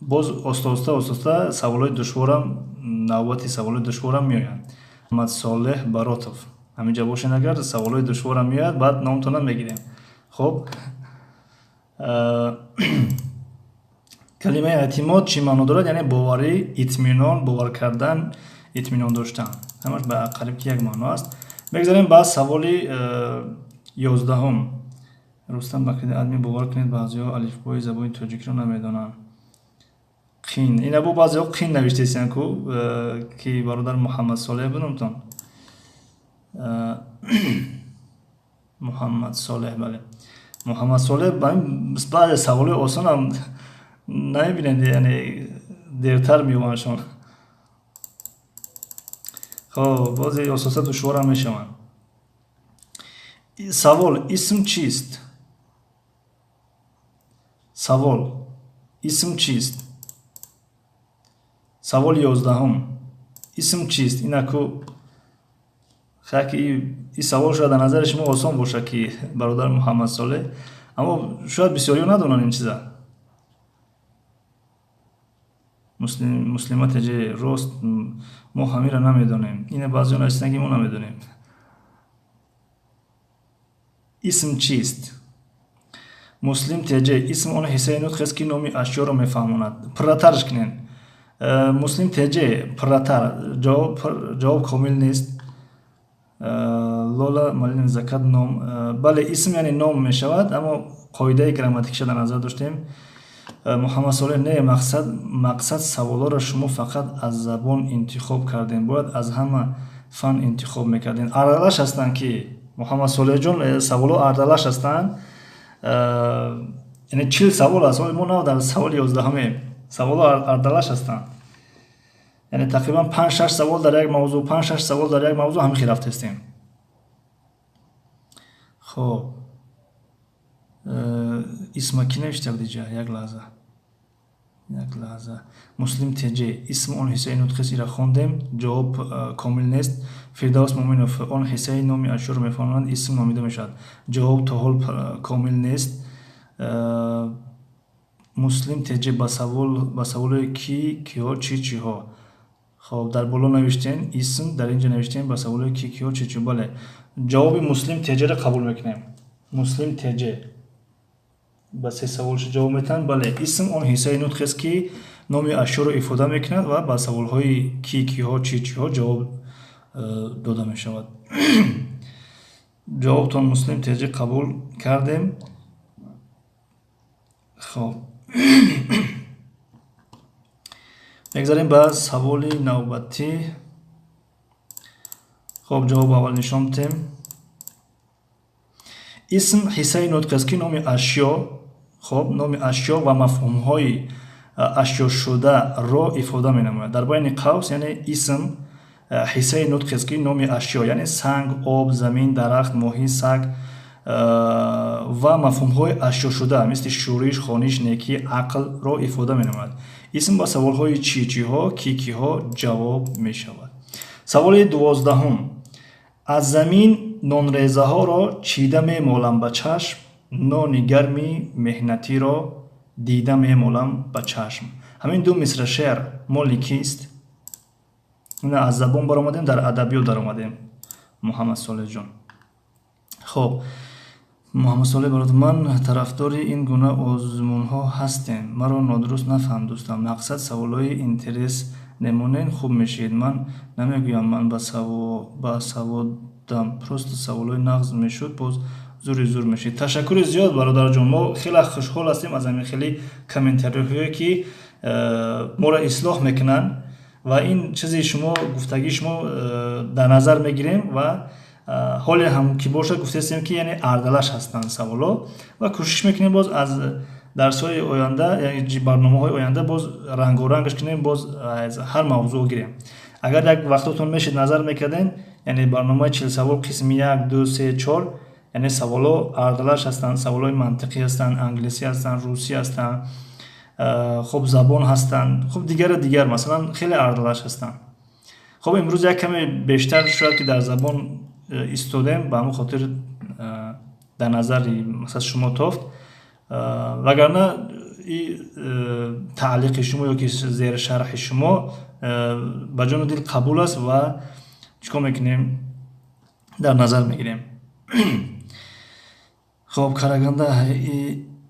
боз оста оста оста оста саволҳои душворам, навбати саволҳои душворам меоянд. Муҳаммадсолеҳ Баротов, ҳаминҷа бошен, агар саволҳои душворам меояд, баъд номтонам мегирем. Хоб, калимаи эътимод чӣ маъно дорад? Яъне боварӣ, итминон, бовар кардан, итминон доштан, ҳамаш ба қариб ки як маъно аст. Мегзарем ба саволи 11-ум. Рустам Бакриди адми, бовар кунед, баъзеҳо алифбои забони тоҷикиро намедонанд. Қин ина бо баъзеҳо қин навиштесиян ку, ки бародар Муҳаммадсолеҳ будумтон, Муҳаммадсолеҳ, бале, Муҳаммадсолеҳ. Баъзе саволҳои осонам намебинед, яъне дертар меёбандшон. Хоб, бозе ососа душворам мешаванд. Савол: исм чист? Савол: исм чист? Саволи 11-ум: исм чист? Инаку хаки и савол шояд дар назари шумо осон бошад, ки бародар Муҳаммадсолеҳ, аммо шояд бисёриҳо надонанд ин чиза. Муслима Теҷе, рост, мо ҳамира намедонем. Ина баъзеҳо нависанд, ки мо намедонем исм чист. Муслим Теҷе: исм он ҳиссаи нутқ аст, ки номи ашёро мефаҳмонад. Пурратарш кунед, Муслим Теҷе, пурратар. Ҷавоб комил нест. Лола Малин закат ном. Бале, исм яъне ном мешавад, аммо қоидаи грамматикиша дар назар доштем. Муҳаммадсолеҳ, не, мақсад саволҳоро шумо фақат аз забон интихоб кардем, бояд аз ҳама фан интихоб мекардем. Аралаш ҳастанд, ки Муҳаммадсолеҳҷон, саволҳо ардалаш ҳастанд, яъне 40 савол аст, мо нав дар саволи 11-умем. Саволҳо ардалаш ҳастанд, яъне тақрибан панҷ шаш савол дар як мавзӯъ, панҷ шаш савол дар як мавзӯъ, ҳамин хел рафтестем. Хоб, исма кӣ навишта буд иҷа? Як лаҳза, як лаҳза. Муслим Теҷе: исм он ҳиссаи нутқест, ира хондем, ҷавоб комил нест. Фирдавс Муминов: он ҳиссаи номи ашёро мефаҳмонад, исм номида мешавад. Ҷавоб то ҳол комил нест. Муслим Теҷе: ба саволи кӣ, киҳо, чӣ, чиҳо. Хоб, дар боло навиштем исм, дар ин ҷо навиштем ба саволи кӣ, киҳо, чӣ, чӣ. Бале, ҷавоби Муслим Теҷеро қабул мекунем. Муслим Теҷе ба се саволшо ҷавоб метаҳанд. Бале, исм он ҳиссаи нутқест, ки номи ашёро ифода мекунад ва ба саволҳои кӣ, киҳо, чӣ, чиҳо ҷавоб дода мешавад. Ҷавобтон, Муслим Теҷе, қабул кардем. Хоб, мегзарем ба саволи навбатӣ. Хоб, ҷавоб аввал нишон дитем. Исм ҳиссаи нутқ аст, ки номи ашё, хоб, номи ашё ва мафҳумҳои ашёшударо ифода менамояд. Дар байни қавс, яъне исм ҳиссаи нутқест, ки номи ашё, яъне санг, об, замин, дарахт, моҳӣ, саг ва мафҳумҳои ашёшуда, мисли шӯриш, хониш, некӣ, ақлро ифода менамояд. Исм ба саволҳои чӣ, чиҳо, кӣ, киҳо ҷавоб мешавад. Саволи 12-ум: аз замин нонрезаҳоро чида мемолам ба чашм, нони гарми меҳнатиро дида мемолам ба чашм. Ҳамин ду мисра шеър моли кист? Ина аз забон баромадем, дар адабиёт даромадем, Муҳаммад Солеҳҷон. Хоб, Муҳаммадсолеҳ бародар, ман тарафдори ин гуна озмунҳо ҳастем. Маро нодуруст нафаҳм, дӯстам. Мақсад саволҳои интерес немонен, хуб мешид. Ман намегӯям, ман ба саводам, просто саволҳои нағз мешуд, боз зури зур мешид. Ташаккури зиёд, бародарҷон. Мо хеле хушҳол ҳастем аз ҳамин хеле комментариҳое, ки моро ислоҳ мекунанд, ва ин чизи шумо, гуфтагии шумо дар назар мегирем ва ҳоле ҳам ки бошад, гуфтаистем, ки яъне ардалаш ҳастанд саволҳо, ва кӯшиш мекунем боз аз дарсҳои оянда, барномаҳои оянда боз рангорангаш кунем, боз аз ҳар мавзӯъ гирем. Агар як вақтотон мешид, назар мекардем, яъне барномаи 40 савол қисми як, ду, се, чор, яъне саволҳо ардалаш ҳастанд, саволҳои мантиқӣ ҳастанд, англисӣ ҳастанд, русӣ ҳастанд, хуб, забон ҳастанд, хуб, дигару дигар, масалан, хеле ардалаш ҳастанд. Хуб, имрӯз як каме бештар шояд ки дар забон истодем, ба ҳамон хотир дар назари, масалан, шумо тофт, вагарна таълиқи шумо ё ки зершарҳи шумо ба ҷону дил қабул аст ва чӣ кор мекунем, дар назар мегирем. Хоб, Караганда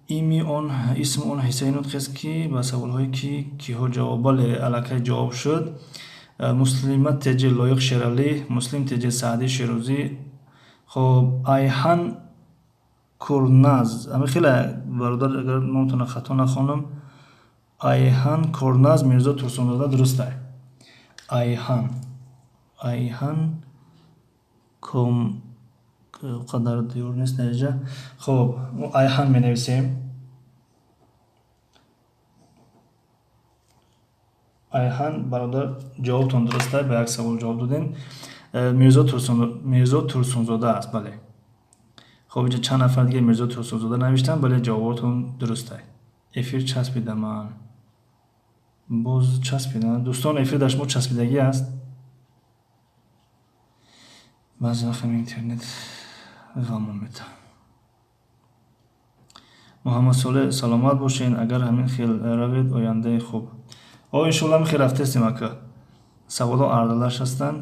ими он исм он ҳиссаи нутқ аст, ки ба саволҳое ки киҳо ҷавоб. Бале, аллакай ҷавоб шуд. Муслима Теҷи, Лоиқ Шералӣ, Муслим Теҷи, Саъдӣ Шерӯзӣ. Хоб, Айҳан Курназ, ами хеле, бародар, агар номтона хато нахонам, Айҳан Курназ, Мирзо Турсунзода дуруст ай. Айҳан ком қадар диёр нест наҷа. Хоб, Айҳан менависем. Айҳан бародар, ҷавобтон дуруст ай, ба як савол ҷавоб додем. Мирзо Турсунзода аст, бале. Хоб, инҷа чанд нафар дига Мирзо Турсунзода навиштанд, бале, ҷавоботон дуруст ай. Эфир часпида, ман боз часпида. Дӯстон, эфир дар шумо часпидагӣ аст? Баъзе вақт интернет ғамон метаҳад. Муҳаммадсолеҳ, саломат бошед. Агар ҳамин хел равед, ояндаи хуб. О, иншоалло, ҳамин хел рафтаистем, ака. Саволҳо ардалаш ҳастанд.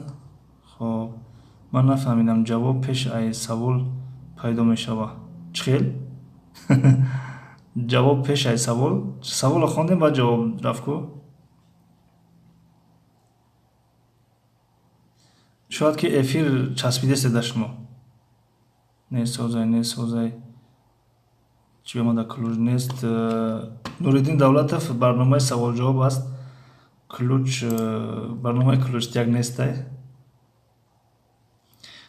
Хоб, ман нафаҳмидам, ҷавоб пеш ай савол пайдо мешава? Чӣ хел ҷавоб пеш ай савол? Саволро хондем, баъд ҷавоб рафт ку. Шояд ки эфир часпидааст дар шумо. Не созай, не созай, чӣ омада, ключ нест. Нуриддин Давлатов, барномаи саволҷавоб аст, ключ, барномаи ключ як нестай.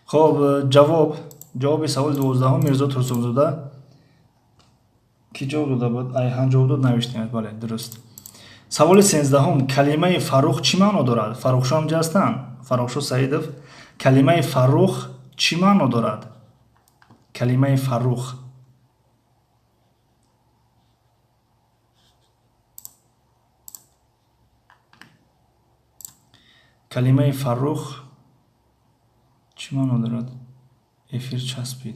Хоб, ҷавоби саволи 12-ум Мирзо Турсунзода. Кӣ ҷавоб дода буд? Айҳан ҷавоб дод, навиштем, бале, дуруст. Саволи 13-ум: калимаи фаррух чӣ маъно дорад? Фаррухшо ҳамҷа ҳастанд, Фаррухшо Саидов. Калимаи фаррух чӣ маъно дорад? Калимаи фаррух. Калимаи фаррух чӣ маъно дорад? Эфир часпид,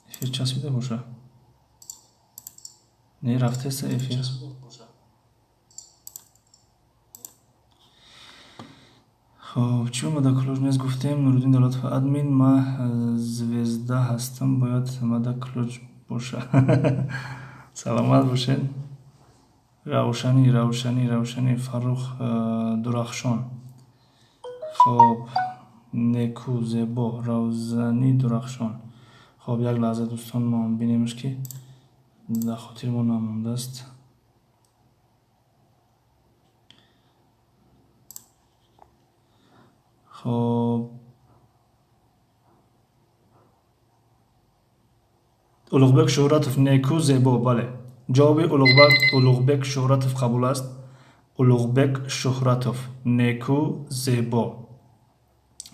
эфир часпида боша, не рафтеста эфир. Хоб, чӣ омада, ключ нест, гуфтем. Нуриддин Давлатов, админ, ма звезда ҳастам, бояд мада ключ боша. Саломат бошед. Равшанӣ, равшанӣ, равшанӣ, фаррух, дурахшон. Хоб, неку, зебо, равзанӣ, дурахшон. Хоб, як лаҳза, дӯстон, мо бинемш, ки дар хотири мо намондааст. Хоб, Улуғбек Шӯҳратов, неку, зебо, бале, ҷавоби Улуғбек Шӯҳратов қабул аст. Улуғбек Шӯҳратов, неку, зебо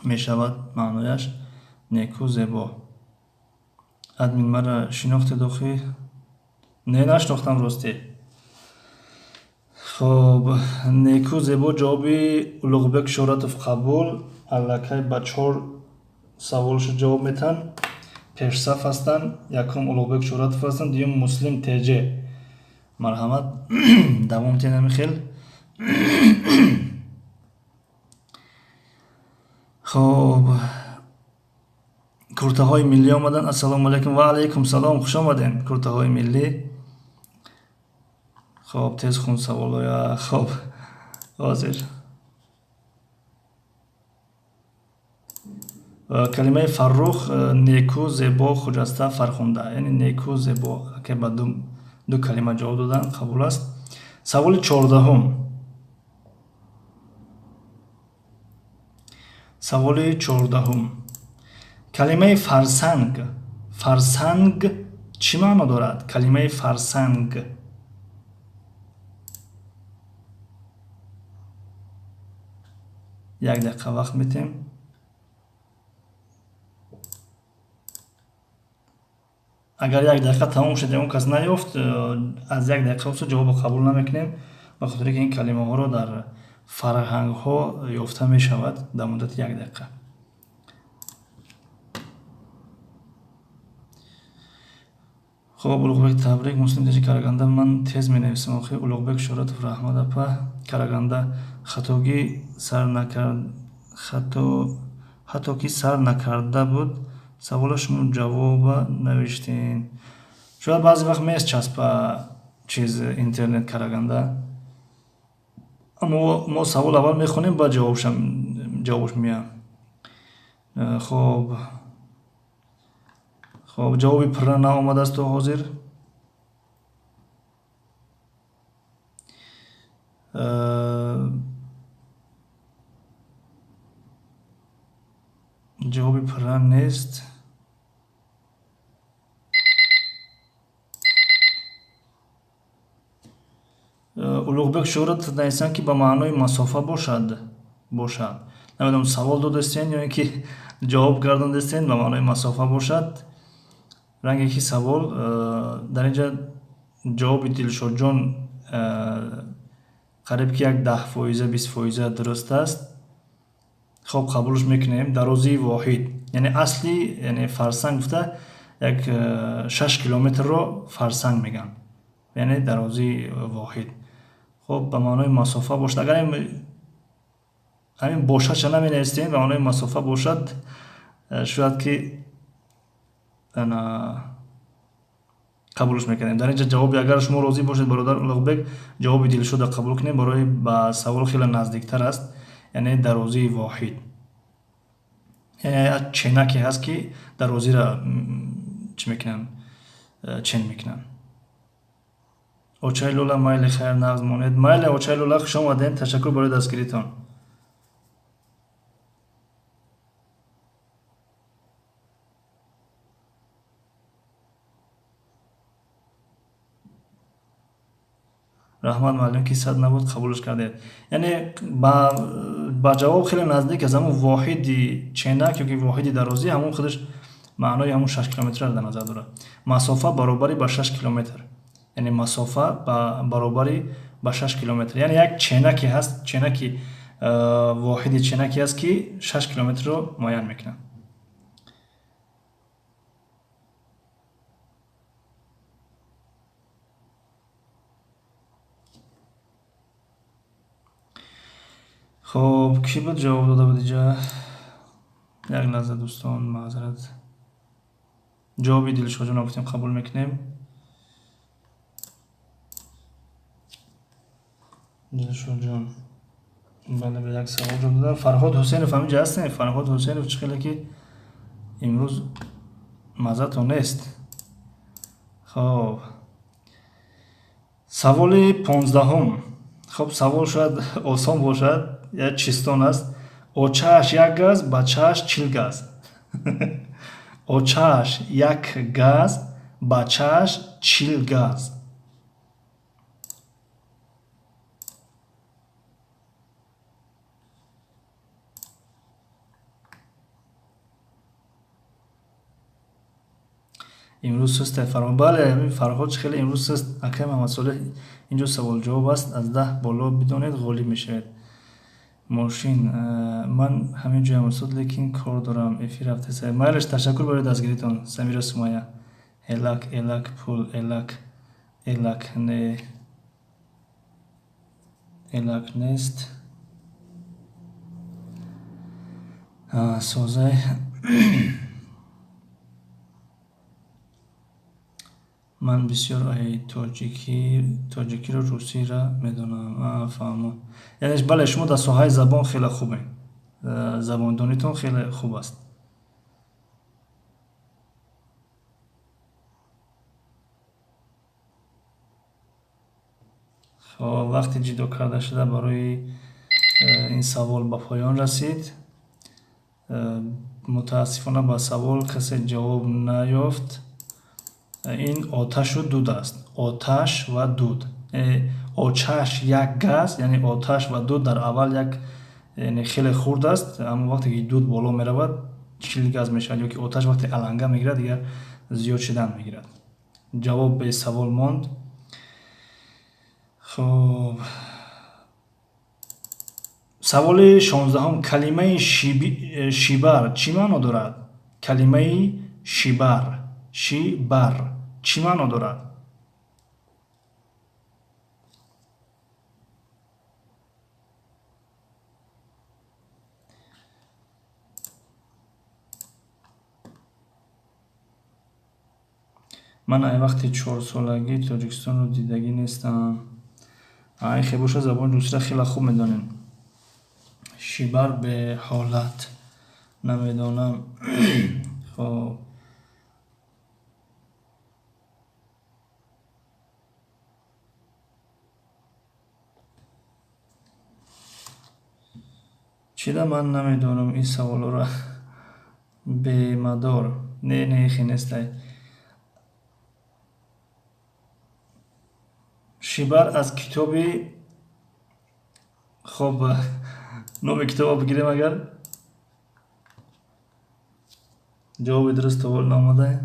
мешавад маънояш, неку, зебо. Админ, мара шинохтед охи? Не, нашинохтам, ростӣ. Хоб, неку, зебо, ҷавоби Улуғбек Шӯҳратов қабул. Аллакай ба чор саволшо ҷавоб метаҳанд, пешсаф ҳастанд. Якум Улуғбек Шӯҳратов ҳастанд, дуюм Муслим Теҷе. Марҳамат, давом тиҳед ҳамин хел. Хоб. Куртаҳои миллӣ омаданд. Ассалому алайкум ва алайкум салом, хуш омадем, куртаҳои миллӣ. Хоб, тез хун саволоя. Хоб, ҳозир. Калимаи фаррух неку, зебо, хуҷаста, фархунда, яъне неку, зебо. Ки ба ду калима ҷавоб додан қабул аст. Саволи 14-ум. Саволи 14-ум. Калимаи фарсанг. Фарсанг чӣ маъно дорад? Калимаи фарсанг. Як дақиқа вақт метем. Агар як дақиқа тамом шуд, ягон кас наёфт, аз як дақиқа усу ҷавобро қабул намекунем, ба хотире ки ин калимаҳоро дар фарҳангҳо ёфта мешавад дар муддати як дақиқа. Хоб, Улуғбек, табрик. Муслим Теҷи, Караганда. Ман тез менависам охи. Улуғбек Шӯҳратов, раҳмат, апа. Караганда. Хатогӣ сар накард, ҳатто ки сар накарда буд савола, шумо ҷавоба навиштем. Шояд баъзе вақт мечаспа чиз интернет, Караганда. Аммо мо савол аввал мехонем, баъд ҷавобаш меяд. Хоб, хоб, ҷавоби пурра наомадааст то ҳозир. Ҷавоби пурра нест. Улуғбек Шӯҳратов нависанд, ки ба маънои масофа бошад. Намедонам, савол додастен ё ин ки ҷавоб гардондастен. Ба маънои масофа бошад, ранге ки савол дар инҷа ҷавоби Дилшодҷон қариб ки як 10%, 20% дуруст аст. Хоб, қабулш мекунем. Дарозии воҳид, яъне асли, яъне фарсанг гуфта як 6 километрро фарсанг мегӯянд, яъне дарозии воҳид. Хоб, ба маънои масофа бошад, агар ҳамин бошадша наменавистем, ба маънои масофа бошад, шояд ки қабулш мекардем. Дар инҷа ҷавоби, агар шумо розӣ бошед, бародар Улуғбек, ҷавоби Дилшода қабул кунем, барои ба савол хеле наздиктар аст. Яъне дарозии воҳид, яъне ченаке ҳаст, ки дарозиро чӣ мекунанд, чен мекунанд. Очаи Лӯла, майли, хайр, нағз монед. Майли, очаи Лӯла, хуш омадем, ташаккур барои дастгиритон. Раҳмат, муаллим, ки сад набуд, қабулш кардед. Яъне ба ҷавоб хеле наздик аст. Ҳамун воҳиди ченак ё ки воҳиди дарозӣ, ҳамун худаш маънои ҳамун 6 километрро дар назар дорад. Масофа баробари ба 6 километр, яъне масофа баробари ба 6 километр, яъне як ченаке ҳаст, ченаки воҳиди ченаке аст, ки 6 километрро муайян мекунад. Хоб, кӣ буд ҷавоб дода буд иҷа? Як лаҳза, дӯстон, маъзарат. Ҷавоби Дилшоҷонро гуфтем, қабул мекунем. Дилшодҷон, бале, ба як савол ҷавоб додам. Фарҳод Ҳусейнов ҳаминҷа ҳастем? Фарҳод Ҳусейнов, чӣ хеле ки имрӯз маззатон нест. Хоб, саволи 15-ум. Хоб, савол шояд осон бошад, як чистон аст. Очааш як газ, бачааш 40 газ. Очааш як газ, бачааш 40 газ. Имрӯз суст Фарҳод. Бале, Фарҳод хеле имрӯз суст. Акай Маҳамадсолеҳ, инҷо саволҷавоб аст. Аз 10 боло бидонед, ғолиб мешавед. Мошин, ман ҳамин ҷоям, устод, лекин кор дорам, эфир рафта. Майлаш, ташаккур барои дастгиритон. Самира Сумая, элак, элак, пул, элак, элак, не, элак нест. Созай. Ман бисёр ай тоҷикиро русиро медонам. Фаҳмо. Яъне бале, шумо дар соҳаи забон хеле хубед. Забондонитон хеле хуб аст. Хоб, вақти ҷудо карда шуда барои ин савол ба поён расид. Мутаассифона ба савол касе ҷавоб наёфт. Ин оташу дуд аст. Оташ ва дуд. Очаш як газ, яъне оташ ва дуд дар аввал як, яъне хеле хурд аст, аммо вақте ки дуд боло меравад, 40 газ мешавад, ё ки оташ вақте аланга мегирад, дигар зиёд шудан мегирад. Ҷавоб бесавол монд. Хоб, саволи 16-ум. Калимаи шибар чӣ маъно дорад? Калимаи шибар, шибар чӣ маъно дорад? Ман ай вақти 4-солагӣ Тоҷикистонро дидагӣ нестам. Ай хе боша, забони русиро хеле хуб медонем. Шибар беҳолат намедонам. Хоб, чида ман намедонам ин саволоро. Бемадор. Не, не, хе нестай. Шибар аз китоби, хоб, номи китобро бигирем, агар ҷавоби дуруст то ҳол наомада.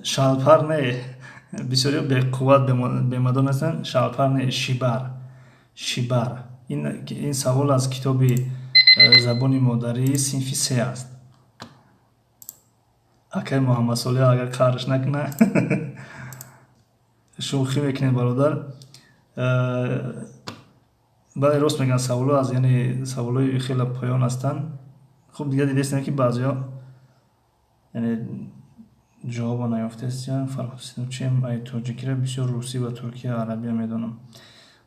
Шалпар не, бисёриҳо беқувват, бемадор нестанд. Шалпар не, шибар, шибар. Ин савол аз китоби забони модарии синфи 3 аст. Акай Муҳаммадсолиҳ агар қарш накуна, шӯхӣ мекунед, бародар. Бале, рост мегӯянд, саволҳо аз, яъне саволҳои хеле поён ҳастанд. Хуб, дигар дидестем, ки баъзеҳо, яъне, ҷавобо наёфтаистанд. Фарҳод чем ай тоҷикиро бисёр русӣ ва туркия, арабия медонам.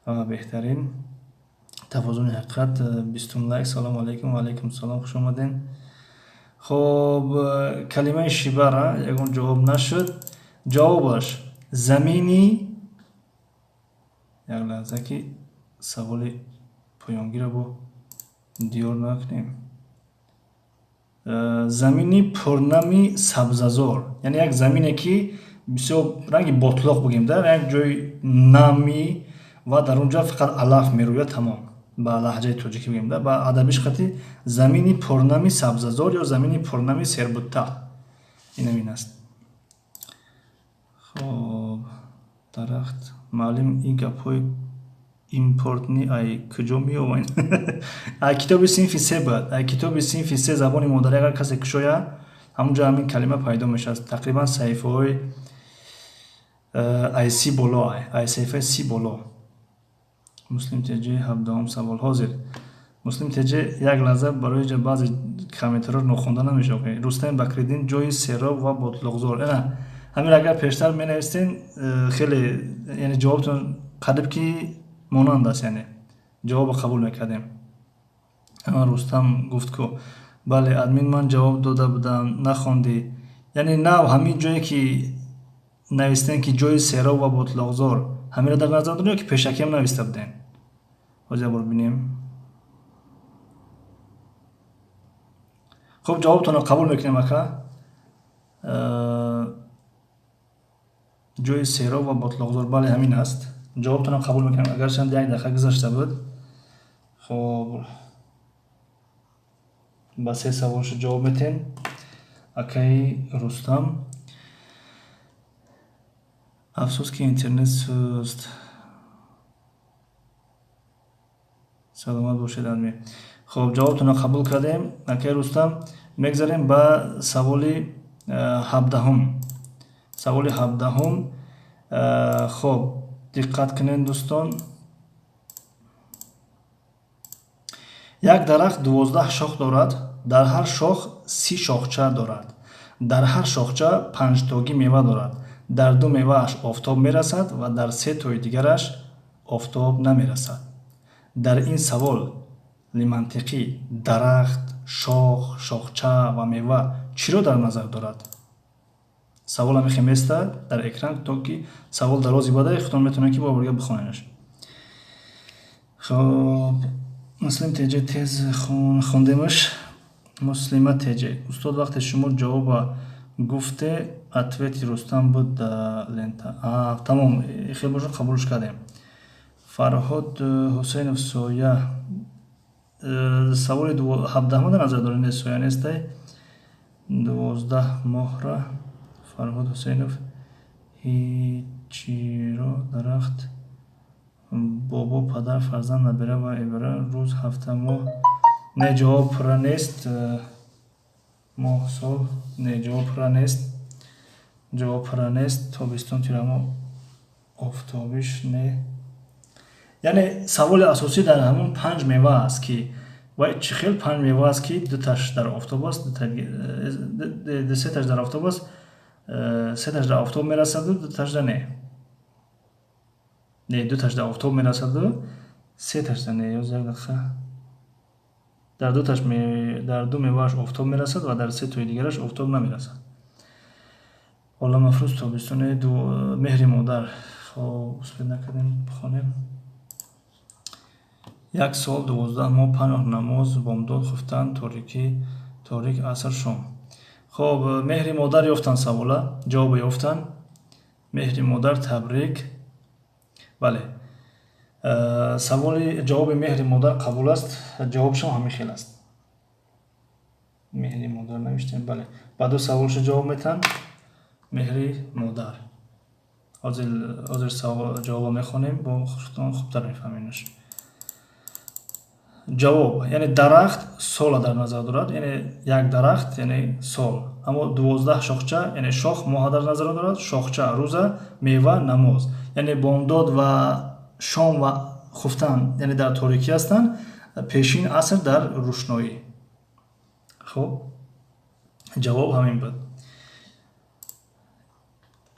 Беҳтарин. Тавозуни ҳақиқат, 20-ум лайк. Салому алайкум. Ва алайкум салом, хуш омадем. Хоб, калимаи шибара ягон ҷавоб нашуд. Ҷавобаш замини, як лаҳза, ки саволи поёнгиро бо диёр накунем. Замини пурнами сабзазор, яъне як замине, ки бисёр ранги ботлоқ бигем, да, як ҷои нами ва дар он ҷо фақат алаф мерӯяд, тамом. Ба лаҳҷаи тоҷикӣ бигем, да, ба адабиш қати замини пурнами сабзазор ё замини пурнами сербутта, инам ин аст. Хоб, дарахт. Маълим, ин гапҳои импортни ай куҷо меованд? Ай китоби синфи 3 буд. Ай китоби синфи 3 забони модарӣ агар касе кушояд, ҳамунҷо ҳамин калима пайдо мешавад. Тақрибан саҳифаҳои ай 30 боло, ай саҳифаи 30 боло. Муслим теҷи, 17-ум савол ҳозир. Муслим теҷи, як лаҳза, барои ҷа баъзе комментарҳо нохонда намешавад. Рустам Бакриддин, ҷои сероб ва ботлоқзор. Ина ҳамин агар пештар менавистен, хеле, яъне, ҷавобтон қариб ки монанд аст, яъне ҷавобро қабул мекардем. Рустам гуфт ку бале, админ, ман ҷавоб дода будам, нахондӣ. Яъне нав ҳамин ҷое ки навистем, ки ҷои сероб ва ботлоқзор, ҳаминро дар назар дорем ё ки пешакиам нависта будем? Ҳозир як бор бинем. Хуб, ҷавобтонро қабул мекунем, ака. Ҷои сероб ва ботлоқзор, бале, ҳамин аст. Ҷавобтонро қабул мекунем, агарчанд як дақиқа гузашта буд. Хоб, ба се саволшо ҷавоб метем, акаи Рустам. Афсӯс, ки интернет суст. Саломат бошед, адми. Хоб, ҷавобтонро қабул кардем, акаи Рустам. Мегзарем ба саволи 17-ум. Саволи 17-ум. Хоб, диққат кунед, дӯстон. Як дарахт 12 шох дорад. Дар ҳар шох 30 шохча дорад. Дар ҳар шохча панҷтогӣ мева дорад. Дар ду мевааш офтоб мерасад ва дар се тои дигараш офтоб намерасад. Дар ин савол мантиқӣ дарахт, шох, шохча ва мева чиро дар назар дорад? Савол ҳамихе места дар экран, то ки савол дарози бадай худтон метавонед ки бо бурга бихонедаш. Хоб, Муслим теҷе тез хондемаш. Муслима теҷе. Устод, вақте шумо ҷавоба гуфте, ответи Рустам буд да лента. Тамом, хел бошад, қабулш кардем. Фарҳод Ҳусейнов, соя. Саволи ҳабдаҳма дар назар доред? Не, соя нестай. 12 моҳра. Фарҳод Ҳусейнов, ҳичиро дарахт, бобо, падар, фарзанд, набира ва эбера, рӯз, ҳафта, моҳ. Не, ҷавоб пурра нест. Моҳ, сол. Не, ҷавоб пурра нест. Ҷавоб пурра нест. Тобистон, тирамоҳ, офтобиш, не. Яъне саволи асосӣ дар ҳамон панҷ мева аст, ки вай чӣ хел панҷ мева аст, ки дуташ дар офтоб аст, сеташ дар офтоб аст, сеташ дар офтоб мерасаду дуташ да не. Не, дуташ дар офтоб мерасаду сеташ да не. Ёз як дақиқа. Дар дуташ дар ду мевааш офтоб мерасад ва дар се тои дигараш офтоб намерасад. Оламафрӯз, тобистони, меҳри модар. Хоб, успед накардем бихонем. Як сол, 12 моҳ, панҷ вақт намоз, бомдод, хуфтан, торикӣ, торик, аср, шом. Хоб, меҳри модар ёфтан савола, ҷавобе ёфтан. Меҳри модар, табрик. Бале. Саволи ҷавоби меҳри модар қабул аст, ҷавобшам ҳамин хел аст. Меҳри модар навиштем, бале. Ба ду саволшо ҷавоб метаҳанд. Меҳри модар. Ҳозир ҷавобо мехонем, бо худтон хубтар мефаҳмедаш. Ҷавоб, яъне дарахт сола дар назар дорад, яъне як дарахт, яъне сол. Аммо 12 шохча, яъне шох моҳа дар назар дорад, шохча рӯза, мева намоз. Яъне бомдод ва шом ва хуфтан, яъне дар торикӣ ҳастанд, пешин аср дар рӯшноӣ. Хоб, ҷавоб ҳамин буд.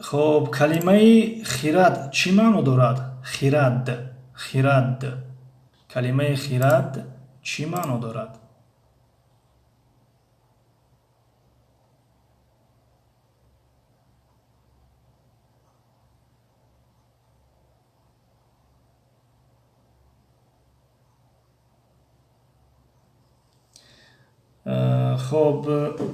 Хоб, калимаи хирад чӣ маъно дорад? Хирад, хирад. Калимаи хирад чӣ маъно дорад? Хоб,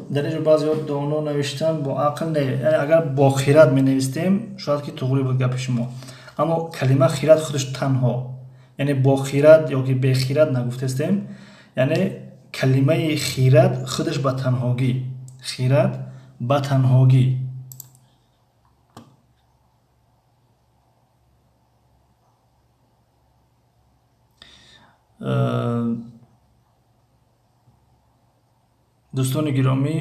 дар ин ҷо баъзеҳо доно навиштан бо ақл не. Яъне агар бо хирад менавистем, шояд ки туғри буд гапи шумо. Аммо калима хирад худаш танҳо, яъне бо хирад ё ки бехирад нагуфтестем, яъне калимаи хирад худаш ба танҳогӣ, хирад ба танҳогӣ. Дӯстони гиромӣ,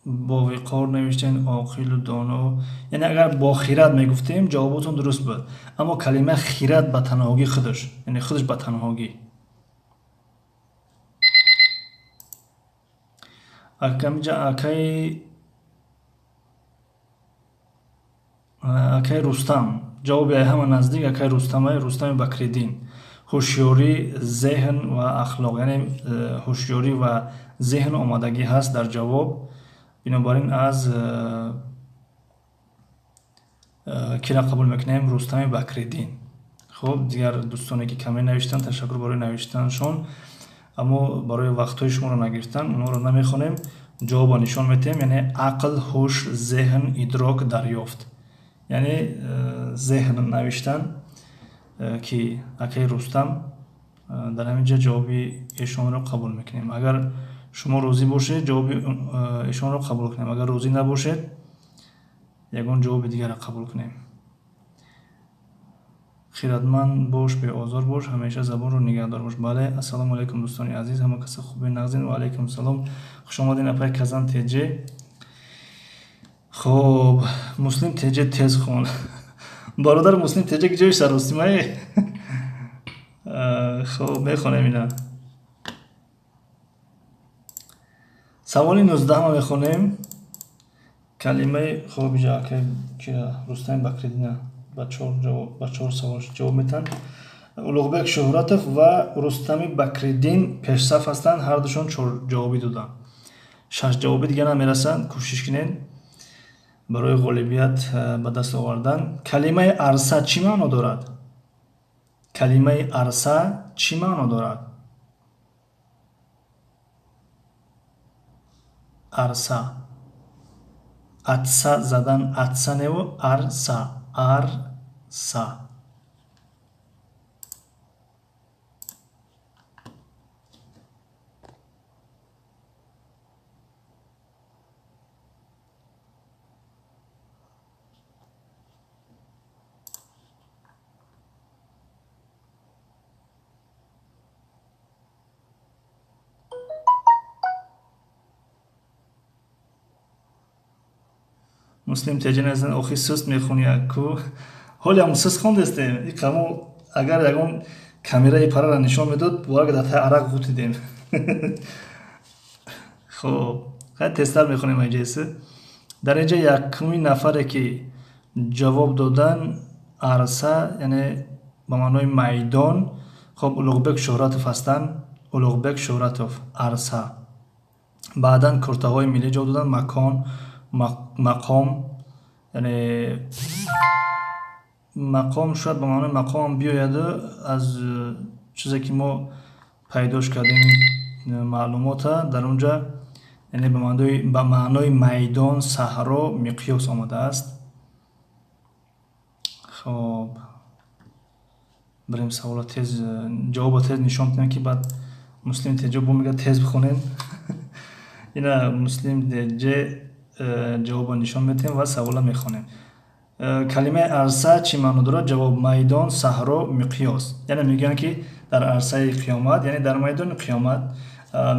бо виқор навиштен, оқилу доно. Яъне агар бо хирад мегуфтем, ҷавоботон дуруст буд. Аммо калима хирад ба танҳогӣ худаш, яъне худаш ба танҳогӣ. Акаи Рустам, ҷавоби ҳама наздик акаи Рустамай, Рустами Бакриддин. Ҳушёрӣ, зеҳн ва ахлоқ, яъне ҳушёрӣ ва зеҳн омадагӣ ҳаст дар ҷавоб. Бинобар ин аз кира қабул мекунем? Рустами Бакриддин. Хоб, дигар дӯстоне ки каме навиштанд, ташаккур барои навиштаншон, аммо барои вақтҳои шуморо нагирифтан онҳоро намехонем, ҷавобро нишон метиҳем. Яъне ақл, ҳуш, зеҳн, идрок, дарёфт. Яъне зеҳн навиштан, ки акаи Рустам, дар ҳамин ҷо ҷавоби эшонро қабул мекунем. Агар шумо розӣ бошед, ҷавоби эшонро қабул кунем. Агар розӣ набошед, ягон ҷавоби дигарро қабул кунем. Хиратманд бош, беозор бош, ҳамеша забонро нигаҳдор бош. Бале, ассалому алайкум дӯстони азиз, ҳама каса хубе нағзин. Ва алайкум салом. Хуш омадин апай Казан теҷе. Хоб, Муслим теҷе тез хон. Бародар Муслим теҷе ки ҷои саростимае? Хоб, мехонем ина. Саволи 19-ма мехонем. Калимаи хоб иҷа кира Рустами Бакриддина ба чор савол ҷавоб метаҳанд. Улуғбек Шуҳратов ва Рустами Бакриддин пешсаф ҳастанд, ҳардушон чор ҷавобӣ доданд. Шаш ҷавоби дига намерасанд, кӯшиш кунед барои ғолибият ба даст овардан. Калимаи арса чӣ маъно дорад? Калимаи арса чӣ маъно дорад? Арса. Атса задан, атса неву арса, арса. Муслим Теҷин азан охи суст мехони ку. Ҳолиам суст хондестем. Иқамо агар ягон камераи парара нишон медод, бовар дар таи арақ ғутидем. Хоб, хай тезтар мехонем айҷаси. Дар инҷа якуми нафаре ки ҷавоб додан арса, яъне ба маънои майдон, хоб Улуғбек Шуҳратов ҳастанд. Улуғбек Шуҳратов арса. Баъдан куртаҳои миллӣ ҷавоб додан, макон, мақом, яъне мақом шояд ба маънои мақом биёяду аз чизе ки мо пайдош кардем маълумота дар онҷа, яъне ба маънои майдон, саҳро, миқёс омадааст. Хоб, бирем савола тез, ҷавоба тез нишон диҳем, ки баъд Муслим Теҷо бо мегӯяд тез бихонед. Ина Муслим Теҷе ҷавобро нишон медиҳем ва савола мехонем. Калимаи арса чӣ маъно дорад? Ҷавоб: майдон, саҳро, миқёс. Яъне мегӯянд ки дар арсаи қиёмат, яъне дар майдони қиёмат,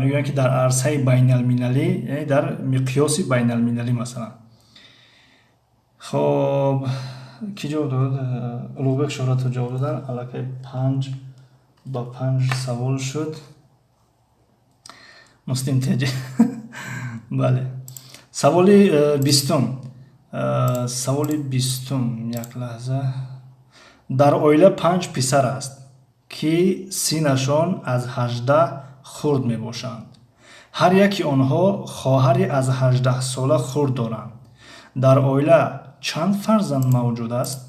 мегӯянд ки дар арсаи байналмилалӣ, яъне дар миқёси байналмилалӣ масалан. Хоб, кӣ ҷавоб дод? Улуғбек Шуҳратов ҷавоб доданд. Аллакай 5 ба 5 савол шуд. Муслим Теҷи. Бале. Саволи 20-ум. Саволи 20-ум, як лаҳза. Дар оила панҷ писар аст, ки синнашон аз 18 хурд мебошанд. Ҳар яки онҳо хоҳари аз 18-сола хурд доранд. Дар оила чанд фарзанд мавҷуд аст?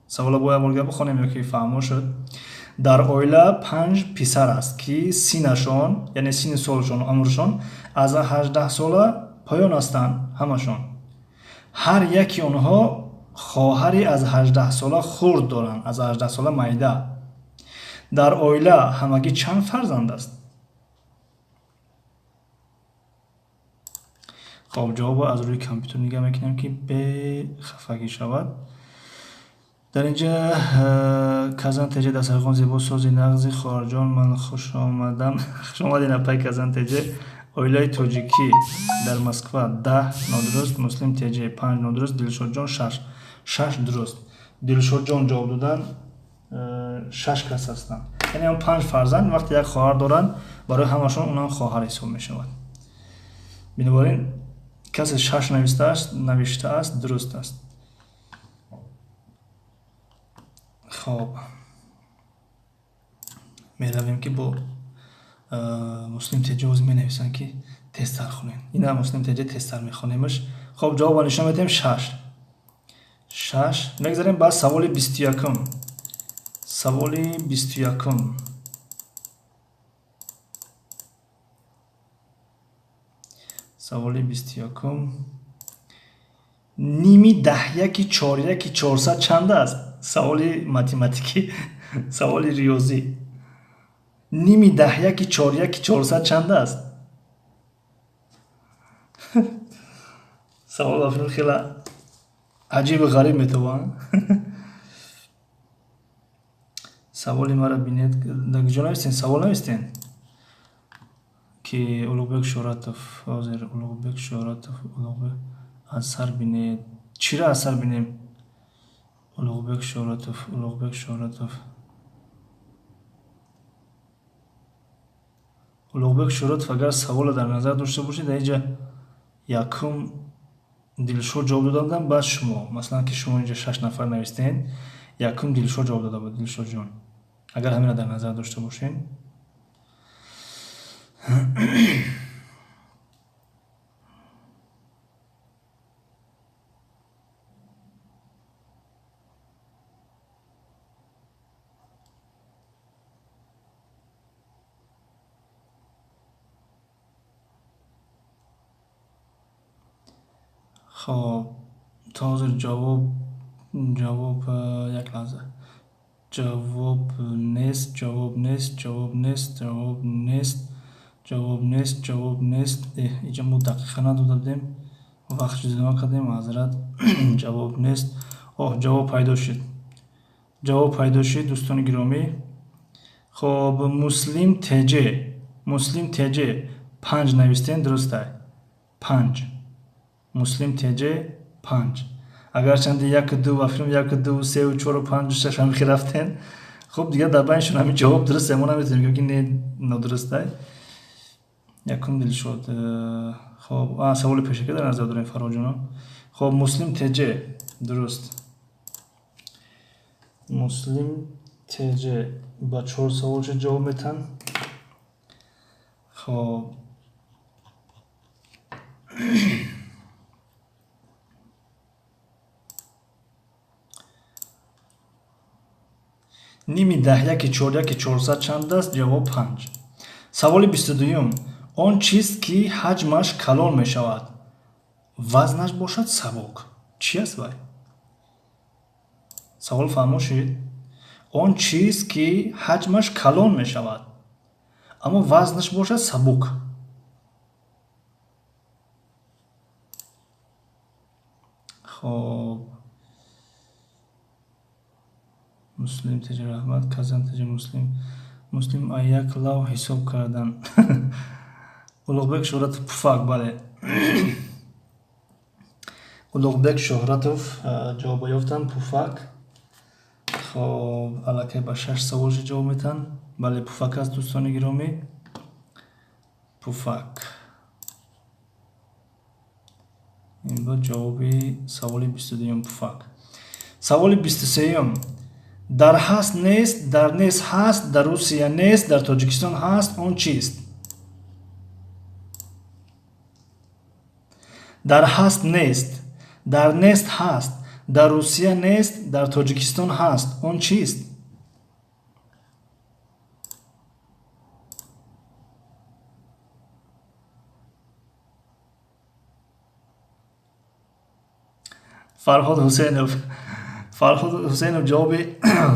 Савола бояд бор бихонем ё ки фаҳмо шуд? Дар оила панҷ писар аст, ки синнашон, яъне синни солшон, умршон аз 18-сола поён ҳастанд ҳамашон. Ҳар яки онҳо хоҳари аз 18-сола хурд доранд, аз 18-сола майда. Дар оила ҳамагӣ чанд фарзанд аст? Хоб, ҷавобро аз рӯи компютер нигаҳ мекунем, ки бехафагӣ шавад. Дар инҷа Казан Теҷе дастархон зебо сози нағзи хоҳарҷон, ман хуш омадам. Хуш омадед, апай Казан Теҷе. Оилаи тоҷикӣ дар Москва 10 нодуруст, Муслим Теҷе 5 нодуруст, Дилшодҷон 6. 6 дуруст. Дилшодҷон ҷавоб додан, 6 кас ҳастанд. Яъне он панҷ фарзанд вақте як хоҳар доранд, барои ҳамашон унам хоҳар ҳисоб мешавад. Бинобар ин касе 6 навиштааст, дуруст аст. Хоб, меравем ки бо Муслим Теҷе оз менависанд, ки тезтар хонем. Ина Муслим Теҷе тезтар мехонемаш. Хоб, ҷавобро нишон медиҳем: 6. 6. Мегзарем ба саволи 21-ум. Саволи 21-ум. Саволи 21-ум. Ними даҳяки чоряки 400 чанд аст? Саволи математикӣ, саволи риёзӣ. Ними даҳяки чоряки 400 чанд аст? Савол ба фикр хеле аҷибу ғариб метавонад. Саволи маро бинед, дар куҷо навистен? Савол навистен? Ки Улуғбек Шуҳратов, ҳозир Улуғбек Шуҳратов, Улуғбек аз сар бинед. Чиро аз сар бинем? Улуғбек Шуҳратов, Улуғбек Шуҳратов. Улуғбек Шӯҳратов, агар саволро дар назар дошта бошед, дар инҷа якум Дилшод ҷавоб дода будам, баъд шумо. Масалан, ки шумо инҷа шаш нафар навистед, якум Дилшод ҷавоб дода буд, Дилшодҷон. Агар ҳаминро дар назар дошта бошед. Хоб, то ҳозир ҷавоб, як лаҳза. Ҷавоб нест, ҷавоб нест, ҷавоб нест, ҷавоб нест, ҷавоб нест, ҷавоб нест. Инҷа мо дақиқа надода будем, вақт ҷудо накардем, маъзарат. Ҷавоб нест. Оҳ, ҷавоб пайдо шуд. Ҷавоб пайдо шуд, дӯстони гиромӣ. Хоб, Муслим ТЖ, Муслим ТЖ 5 навистем, дуруст ай. 5. Муслим ТЖ 5. Агарчанде 1 2 ва филм 1 2 3 4 5 6 ҳамихи рафтен. Хуб, дигар дар байншон ҳамин ҷавоб дуруст, мо наметавонем гӯем, ки не, нодуруст ай. Якум Дилшод. Хоб, саволи пешакӣ дар назар дорем, Фарҳодҷоно. Хоб, Муслим ТЖ дуруст. Муслим ТЖ ба 4 саволшо ҷавоб метаҳанд. Хоб, ними даҳяки чоряки чорсад чанд аст? Ҷавоб 5. Саволи 22-юм. Он чиз, ки ҳаҷмаш калон мешавад, вазнаш бошад сабук. Чӣ аст вай? Савол фаҳмо шуд? Он чиз, ки ҳаҷмаш калон мешавад, аммо вазнаш бошад сабук. Хоб, Муслим ТЖ раҳмат, Казан ТЖ Муслим. Муслим як лав ҳисоб кардан. Улуғбек Шӯҳратов пуфак, бале. Улуғбек Шӯҳратов ҷавоб ёфтанд, пуфак. Хоб, аллакай ба 6 саволшо ҷавоб метаҳанд. Бале, пуфак аст, дӯстони гиромӣ. Пуфак. Ин буд ҷавоби саволи 22-юм, пуфак. Саволи 23-юм. Дар ҳаст нест, дар нест ҳаст, дар Русия нест, дар Тоҷикистон ҳаст, он чист? Дар ҳаст нест, дар нест ҳаст, дар Русия нест, дар Тоҷикистон ҳаст, он чист? Фарҳод Ҳусейнов. Фарҳод Ҳусейнов ҷавоби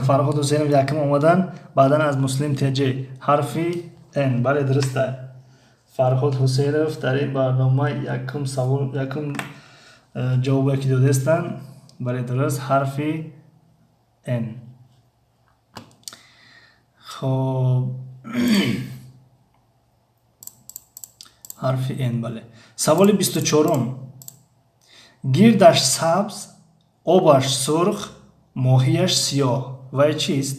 Фарҳод Ҳусейнов якум омадан, баъдан аз Муслим ТЖ ҳарфи Н. Бале, дуруст аст. Фарҳод Ҳусейнов дар ин барнома якум савол, якум ҷавобе ки додастанд, бале, дуруст, ҳарфи Н. Хоб, ҳарфи Н, бале. Саволи 24-ум. Гирдаш сабз, обаш сурх, моҳияш сиёҳ. Вай чист?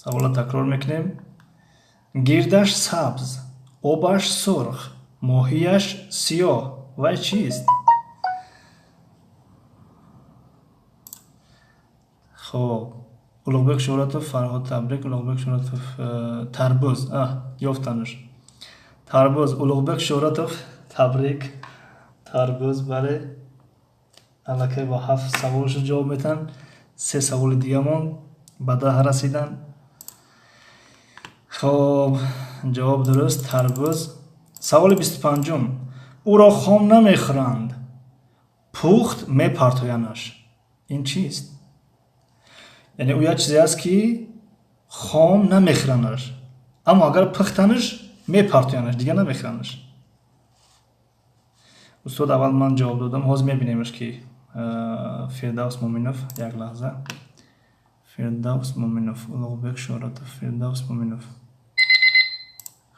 Саволро такрор мекунем. Гирдаш сабз, обаш сурх, моҳияш сиёҳ. Вай чист? Хоб, Улуғбек Шӯҳратов, Фарҳод табрик, Улуғбек Шӯҳратов, тарбуз. Ёфтанаш. Тарбуз, Улуғбек Шӯҳратов, табрик. Тарбуз, бале. Аллакай бо 7 саволшо ҷавоб метаҳанд. 3 саволи дигамон ба 10 расиданд. Хоб, ҷавоб дуруст, тарбуз. Саволи 25-ум. Ӯро хом намехӯранд, пухт мепартоянаш. Ин чист? Яъне ӯ як чизе аст, ки хом намехӯранаш, аммо агар пухтанаш мепартоянаш, дигар намехӯранаш. Устод, аввал ман ҷавоб додам, ҳозир мебинемаш, ки Фирдавс Муминов, як лаҳза. Фирдавс Муминов, Улуғбек Шӯҳратов, Фирдавс Муминов.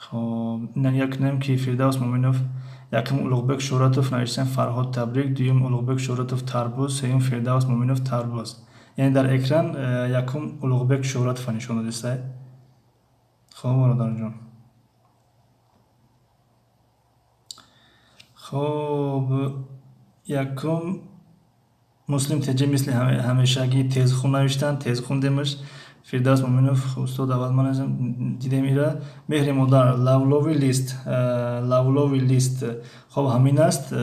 Хоб, ина як кунем, ки Фирдавс Муминов якум, Улуғбек Шӯҳратов навиштан, Фарҳод табрик, дуюм Улуғбек Шӯҳратов тарбуз, сеюм Фирдавс Муминов тарбуз. Яъне дар экран якум Улуғбек Шӯҳратова нишон додистай. Хоб, бародарҷон. Хоб, якум Муслим Теҷе мисли ҳамешагӣ тезхун навиштанд, тезхун демаш. Фирдавс Муминов, устод, аввал ман дидем ира. Меҳри модар, лавлови лист, лавлови лист. Хоб, ҳамин аст.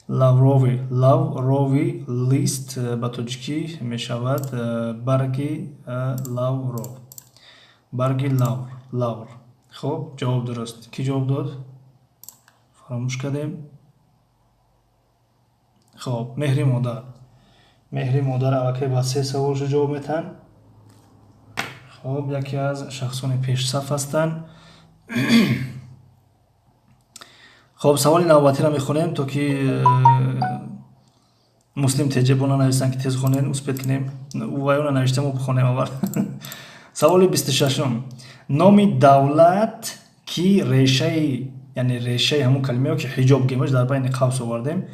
Лаврови, лаврови лист ба тоҷикӣ мешавад барги лавров. Барги лавр, лавр. Хоб, ҷавоб дуруст. Кӣ ҷавоб дод? Фаромӯш кардем. Хоб, меҳри модар. Меҳри модар аллакай ба се саволшо ҷавоб метаҳанд. Хоб, яке аз шахсони пешсаф ҳастанд. Хоб, саволи навбатиро мехонем, то ки Муслим Теҷе бо нанависанд, ки тез хонем, успеть кунем. Вайона навишта, мо бихонем аввал. Саволи 26-ум. Номи давлат, ки решаи, яъне решаи ҳамун калимаеро, ки ҳиҷоб гемаш дар байни қавс овардем,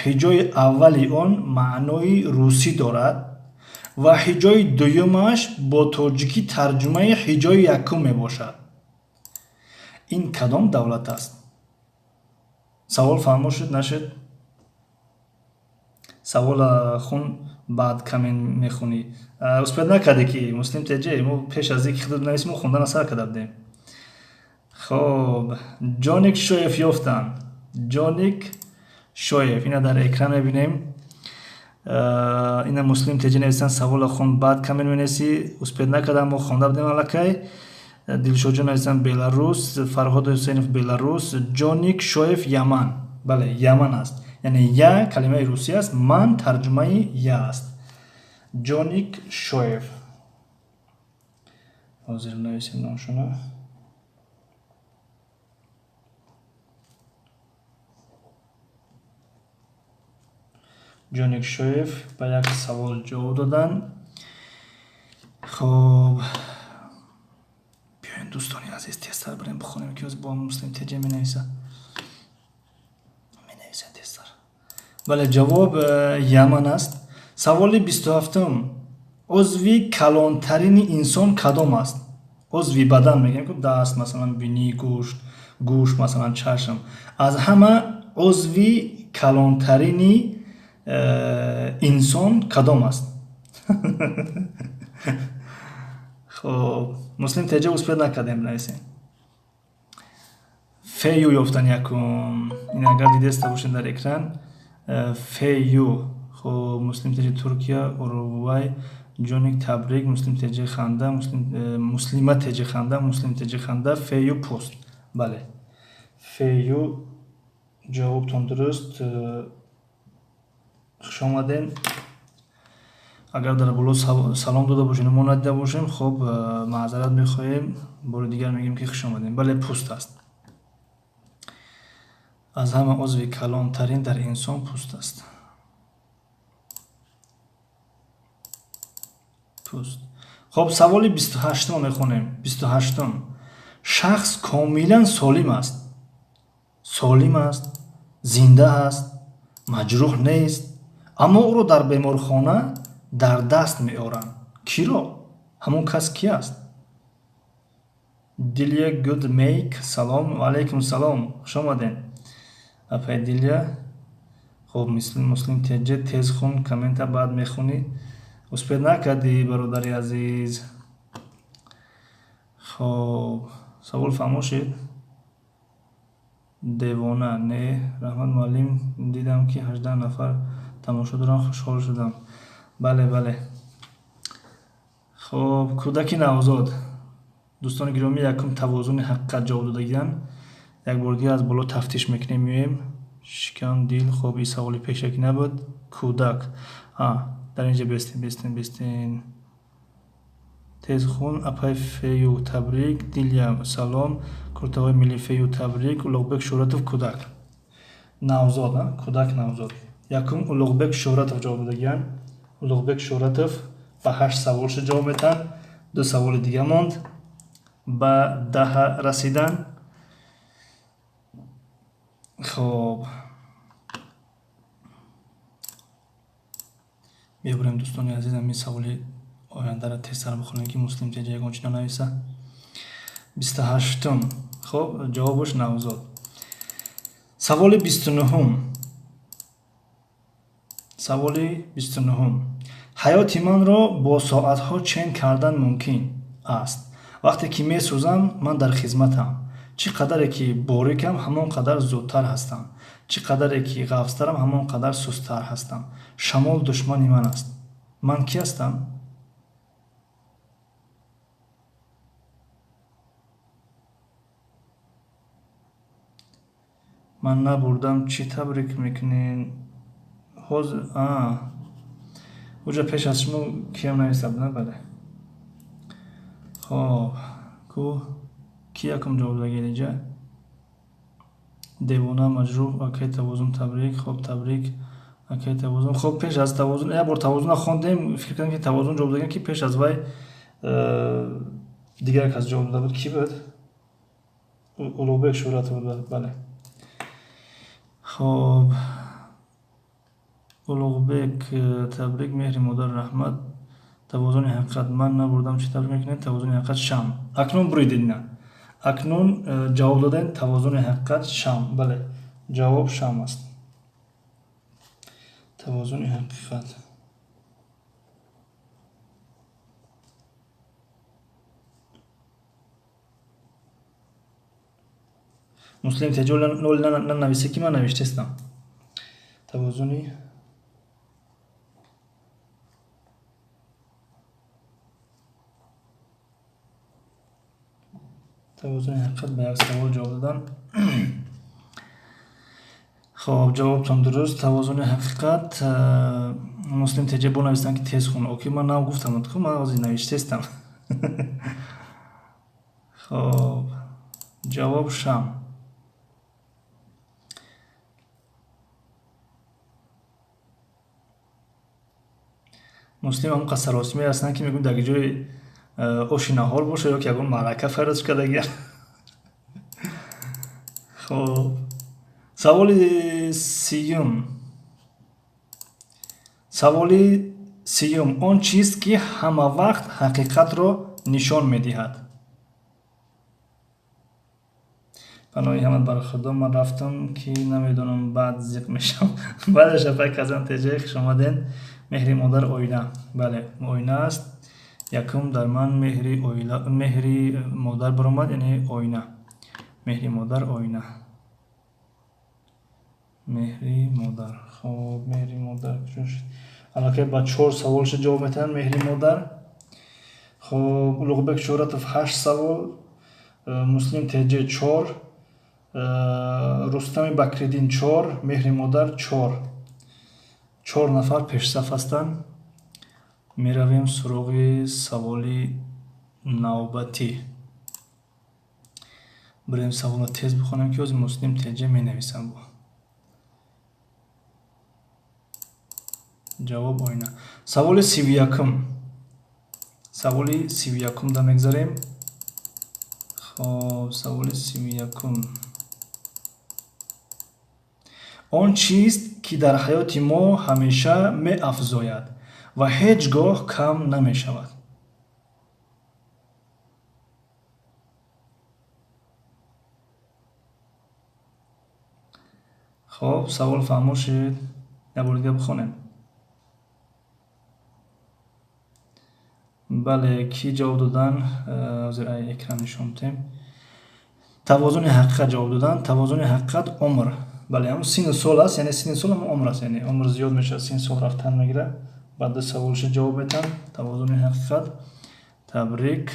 ҳиҷои аввали он маънои русӣ дорад ва ҳиҷои дуюмаш бо тоҷикӣ тарҷумаи ҳиҷои якум мебошад. Ин кадом давлат аст? Савол фаҳмо шуд, нашуд? Савола хун, баъд коммент мехонӣ. Успеть накардӣ, ки Муслим Теҷе, мо пеш аз ин ки худат нависӣ, мо хондана сар карда будем. Хоб, Ҷоник Шоев ёфтанд. Ҷоник Шоев, ина дар экран мебинем. Ина Муслим Теҷе нависанд: савола хун, баъд коммент менависӣ. Успеть накардам, мо хонда будем аллакай. Дилшодҷон нависанд Беларус, Фарҳод Ҳусейнов Беларус, Ҷоник Шоев Яман. Бале, Яман аст. Яъне я калимаи русӣ аст, ман тарҷумаи я аст. Ҷоник Шоев. Ҳозир нависем номшуно. Ҷоник Шоев ба як савол ҷавоб доданд. Хоб, биёед, дӯстони азиз, тезтар бирем бихонем, ки бо Муслим Теҷе менависа. Менависа тезтар. Бале, ҷавоб Яман аст. Саволи 27-ум. Узви калонтарини инсон кадом аст? Узви бадан мегӯем ку: даст, масалан, бинӣ, гӯш, масалан, чашм. Аз ҳама узви калонтарини инсон кадом аст? Хоб, Муслим Теҷа, успеть накардем нависем. Фею ёфтан якум. Ин агар дидеста бошед дар экран, фею. Хоб, Муслим Теҷа Туркия, Уругвай, Ҷоник табрик, Муслим Теҷа ханда, Муслима Теҷа ханда, Муслим Теҷа ханда, фею пуст. Бале. Фею, ҷавобтон дуруст. Хуш омадем. Агар дар боло салом дода бошем, мо надида бошем, хоб, маъзарат мехоҳем. Бори дигар мегӯем, ки хуш омадем. Бале, пӯст аст. Аз ҳама узви калонтарин дар инсон пӯст аст. Пӯст. Хоб, саволи 28-ум мехонем. 28-ум. Шахс комилан солим аст. Солим аст, зинда аст, маҷрӯҳ нест, аммо ӯро дар беморхона дар даст меоранд. Киро? Ҳамон кас ки аст? Дилия Гудмейк, салом, ва алайкум салом, хуш омадем. Апай Дилия. Хоб, Муслим Теҷе, тез хун, коммента баъд мехонӣ. Успеть накардӣ, бародари азиз. Хоб, савол фаҳмо шуд? Девона, не, раҳмат муаллим, дидам, ки 18 нафар тамошо доранд, хушҳол шудам. Бале, бале. Хоб, кӯдаки навзод. Дӯстони гиромӣ, якум тавозуни ҳақиқат ҷавоб додагиянд. Як бори дигар аз боло тафтиш мекунем, меоем. Шикам, дил, хоб, ин саволи пешакӣ набуд. Кӯдак. А, дар инҷа бестен, бестен, бестен. Тезхун, апай Фею табрик, Дилия салом, куртаҳои милли Фею табрик, Улуғбек Шӯҳратов кӯдак. Навзод, а? Кӯдак навзод. Якум Улуғбек Шӯҳратов ҷавоб додагиянд. Улуғбек Шӯҳратов ба ҳашт саволшо ҷавоб метаҳанд. Ду саволи дига монд. Ба 10 расидан. Хоб. Мебурем, дӯстони азиз, ҳамин саволи ояндаро тезтар бихонем, ки Муслим Теҷа ягон чи нанависа. 28-ум. Хоб, ҷавобаш навзод. Саволи 29-ум. Саволи 29-ум. Ҳаёти манро бо соатҳо чен кардан мумкин аст. Вақте ки месӯзам, ман дар хизматам. Чӣ қадаре ки борикам, ҳамон қадар зудтар ҳастам. Чӣ қадаре ки ғафзтарам, ҳамон қадар сусттар ҳастам. Шамол душмани ман аст. Ман кӣ ҳастам? Ман набурдам, чӣ табрик мекунен? Ҳозир уҷа пеш аз шумо киам нависта буд, бале. Хоб, ку ки якум ҷавоб дагед инҷа? Девона Маҷрӯҳ, акай Тавозун табрик. Хоб, табрик, акай Тавозун. Хоб, пеш аз Тавозун як бор Тавозуна хондем, фикр кардем, ки Тавозун ҷавоб дагем, ки пеш аз вай дигар кас ҷавоб дода буд. Кӣ буд? Улуғбек Шӯҳратов буд, бале. Хоб, Улуғбек табрик, меҳри модар раҳмат. Тавозуни ҳақиқат, ман набурдам, чӣ табрик мекунед? Тавозуни ҳақиқат шам. Акнун буридед ина. Акнун ҷавоб додем, тавозуни ҳақиқат шам. Бале, ҷавоб шам аст. Тавозуни ҳақиқат. Муслим Теҷол нол нанависе, ки ман навиштестам. Тавозуни ҳақиқат ба як савол ҷавоб додан. Хоб, ҷавобтон дуруст. Тавозуни ҳақиқат. Муслим Теҷа бо навистан, ки тез хун. Оки, ман нав гуфтам, ку ман ҳозир навиштестам. Хоб, ҷавоб шам. Муслим ҳамон қад саросимае ҳастанд, ки мегӯем дар ҷои оши наҳор боша ё ки ягон маърака фарз кардагиам. Хоб, саволи 30-ум. Саволи 30-ум. Он чист, ки ҳама вақт ҳақиқатро нишон медиҳад? Паноҳи ҳамат бар Худо, ман рафтам, ки намедонам, баъд зиқ мешавам. Бале, шапай Казан Теҷа, хуш омадед. Меҳри модар оина. Бале, оина аст. Якум дар ман меҳри оила, меҳри модар баромад, яъне оина. Меҳри модар оина. Меҳри модар. Хоб, меҳри модар куҷо шуд? Аллакай ба чор саволша ҷавоб метаҳанд меҳри модар. Хоб, Улуғбек Шӯҳратов ҳашт савол, Муслим Теҷе чор, Рустами Бакриддин чор, меҳри модар чор. Чор нафар пешсаф ҳастанд. Меравем суроғи саволи навбатӣ. Бирем, саволро тез бихонем, ки ҳозир Муслим Теҷа менависам бо. Ҷавоб оина. Саволи 31-ум. Саволи 31-ум да мегзарем. Хоб, саволи 31-ум. Он чист, ки дар ҳаёти мо ҳамеша меафзояд ва ҳеҷ гоҳ кам намешавад? Хоб, савол фаҳмо шуд? Як бори дига бихонем. Бале, кӣ ҷавоб додан? Ҳозир ай экран нишон медиҳем. Тавозуни ҳақиқат ҷавоб додан. Тавозуни ҳақиқат умр. Бале, ҳамон сину сол аст, яъне сину сол ҳамон умр аст, яъне умр зиёд мешавад, сину сол рафтан мегирад. Баъд ду саволша ҷавоб метаҳанд. Тавозуни ҳақиқат. Табрик.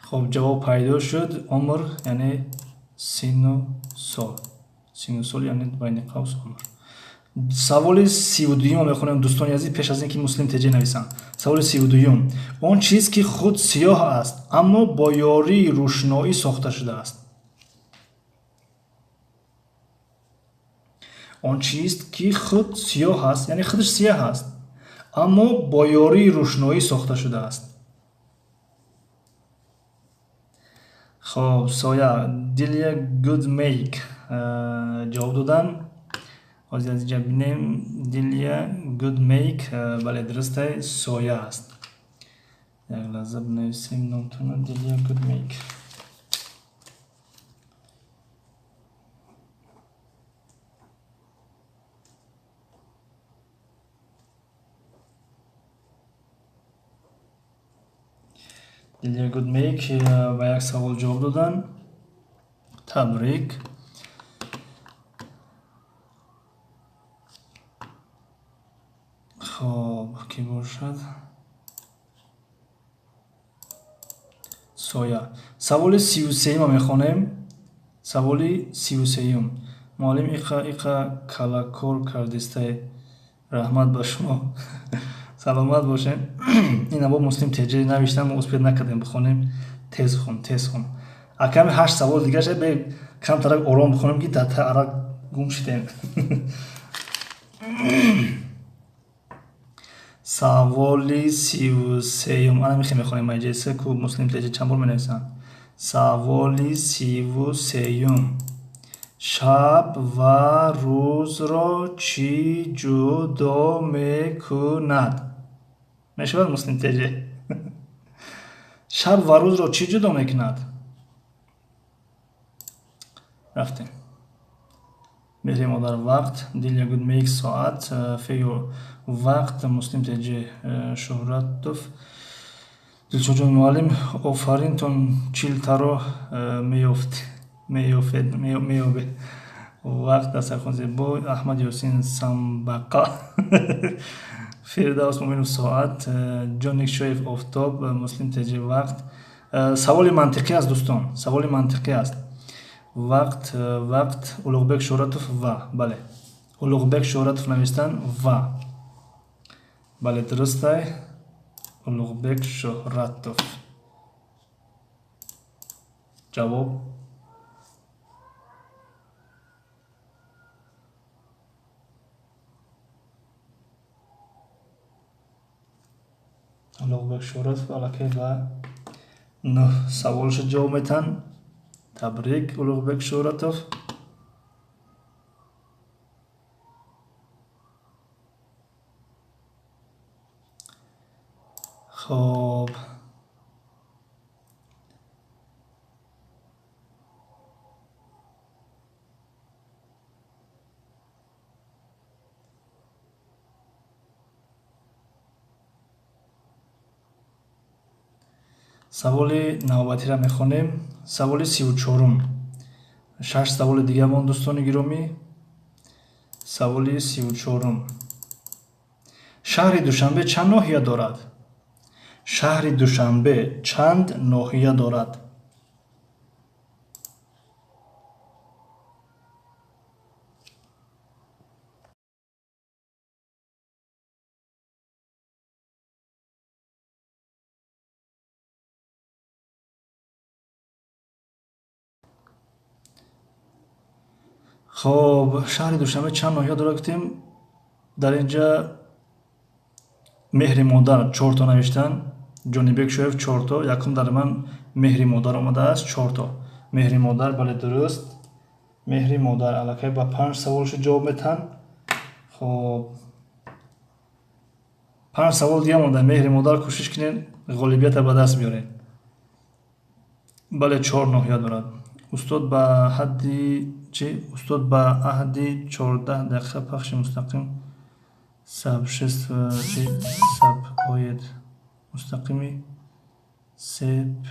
Хоб, ҷавоб пайдо шуд. Умр, яъне сину сол. Сину сол, яъне байни қавс умр. Саволи 32-юм мехонем, дӯстони азиз, пеш аз ин ки Муслим Теҷе нависанд. Саволи 32-юм. Он чиз, ки худ сиёҳ аст, аммо бо ёрии рӯшноӣ сохта шудааст. Он чист, ки худ сиёҳ аст, яъне худаш сиёҳ аст, аммо бо ёрии рӯшноӣ сохта шудааст. Хоб, соя. Дилия Гудмейк ҷавоб додан. Ҳозир аз инҷа бинем. Дилия Гудмейк, бале, дурустай, соя аст. Як лаҳза бинависем номтона. Дилия Гудмейк. Дилия Гудмейк ба як савол ҷавоб доданд. Табрик. Хоб, кӣ бошад? Соя. Саволи 33-юма мехонем. Саволи 33-юм. Муаллим, иқа иқа калакор кардистай. Раҳмат ба шумо. Саломат бошед. Ин або Муслим Теҷи навиштан, мо успеть накардем бихонем. Тез хон, тез хон. Аками ҳашт савол дигаша бе камтарак ором бихонем, ки дар арак гум шидем. Саволи 33-юм. Ана михе мехонем маҷлиса ку Муслим Теҷи чанд бор менависанд. Саволи 33-юм. Шаб ва рӯзро чӣ ҷудо мекунад? Мешавад, Муслим Теҷи? Шаб ва рӯзро чӣ ҷудо мекунад? Рафтем. Меҳри модар вақт, Дилия Гудмейк соат, Фею вақт, Муслим Теҷи Шуҳратов. Дилшодҷон муаллим, офаринтон, чилтаро меёфт меёфед меёбед. Вақт, дастархон зебо, Аҳмад Ёсин самбақа, Фирдавс Муминов соат, Ҷоник Шоев офтоб, Муслим Теҷи вақт. Саволи мантиқӣ аст, дӯстон, саволи мантиқӣ аст. Вақт, вақт, Улуғбек Шӯҳратов ва, бале. Улуғбек Шӯҳратов навистан ва. Бале, дурустай. Улуғбек Шӯҳратов. Ҷавоб. Улуғбек Шӯҳратов аллакай ба нӯҳ саволша ҷавоб метаҳанд. Табрик, Улуғбек Шӯҳратов. Хоб. Саволи навбатиро мехонем. Саволи 34-ум. Шаш саволи дига монд, дӯстони гиромӣ. Саволи 34-ум. Шаҳри Душанбе чанд ноҳия дорад? Шаҳри Душанбе чанд ноҳия дорад? Хоб, шаҳри Душанбе чанд ноҳия дорад гуфтем. Дар инҷа Меҳри модар чорто навиштан. Ҷонибек Шоев чорто. Якум дар ман Меҳри модар омадааст, чорто. Меҳри модар, бале, дуруст. Меҳри модар аллакай ба панҷ саволшо ҷавоб метаҳанд. Хоб, панҷ савол дига монда. Меҳри модар, кӯшиш кунед, ғолибиятро ба даст биёред. Бале, чор ноҳия дорад. Устод ба ҳадди чи? Устод, ба аҳди 14 дақиқа пахши мустақим сабшест чи саб оед мустақими сп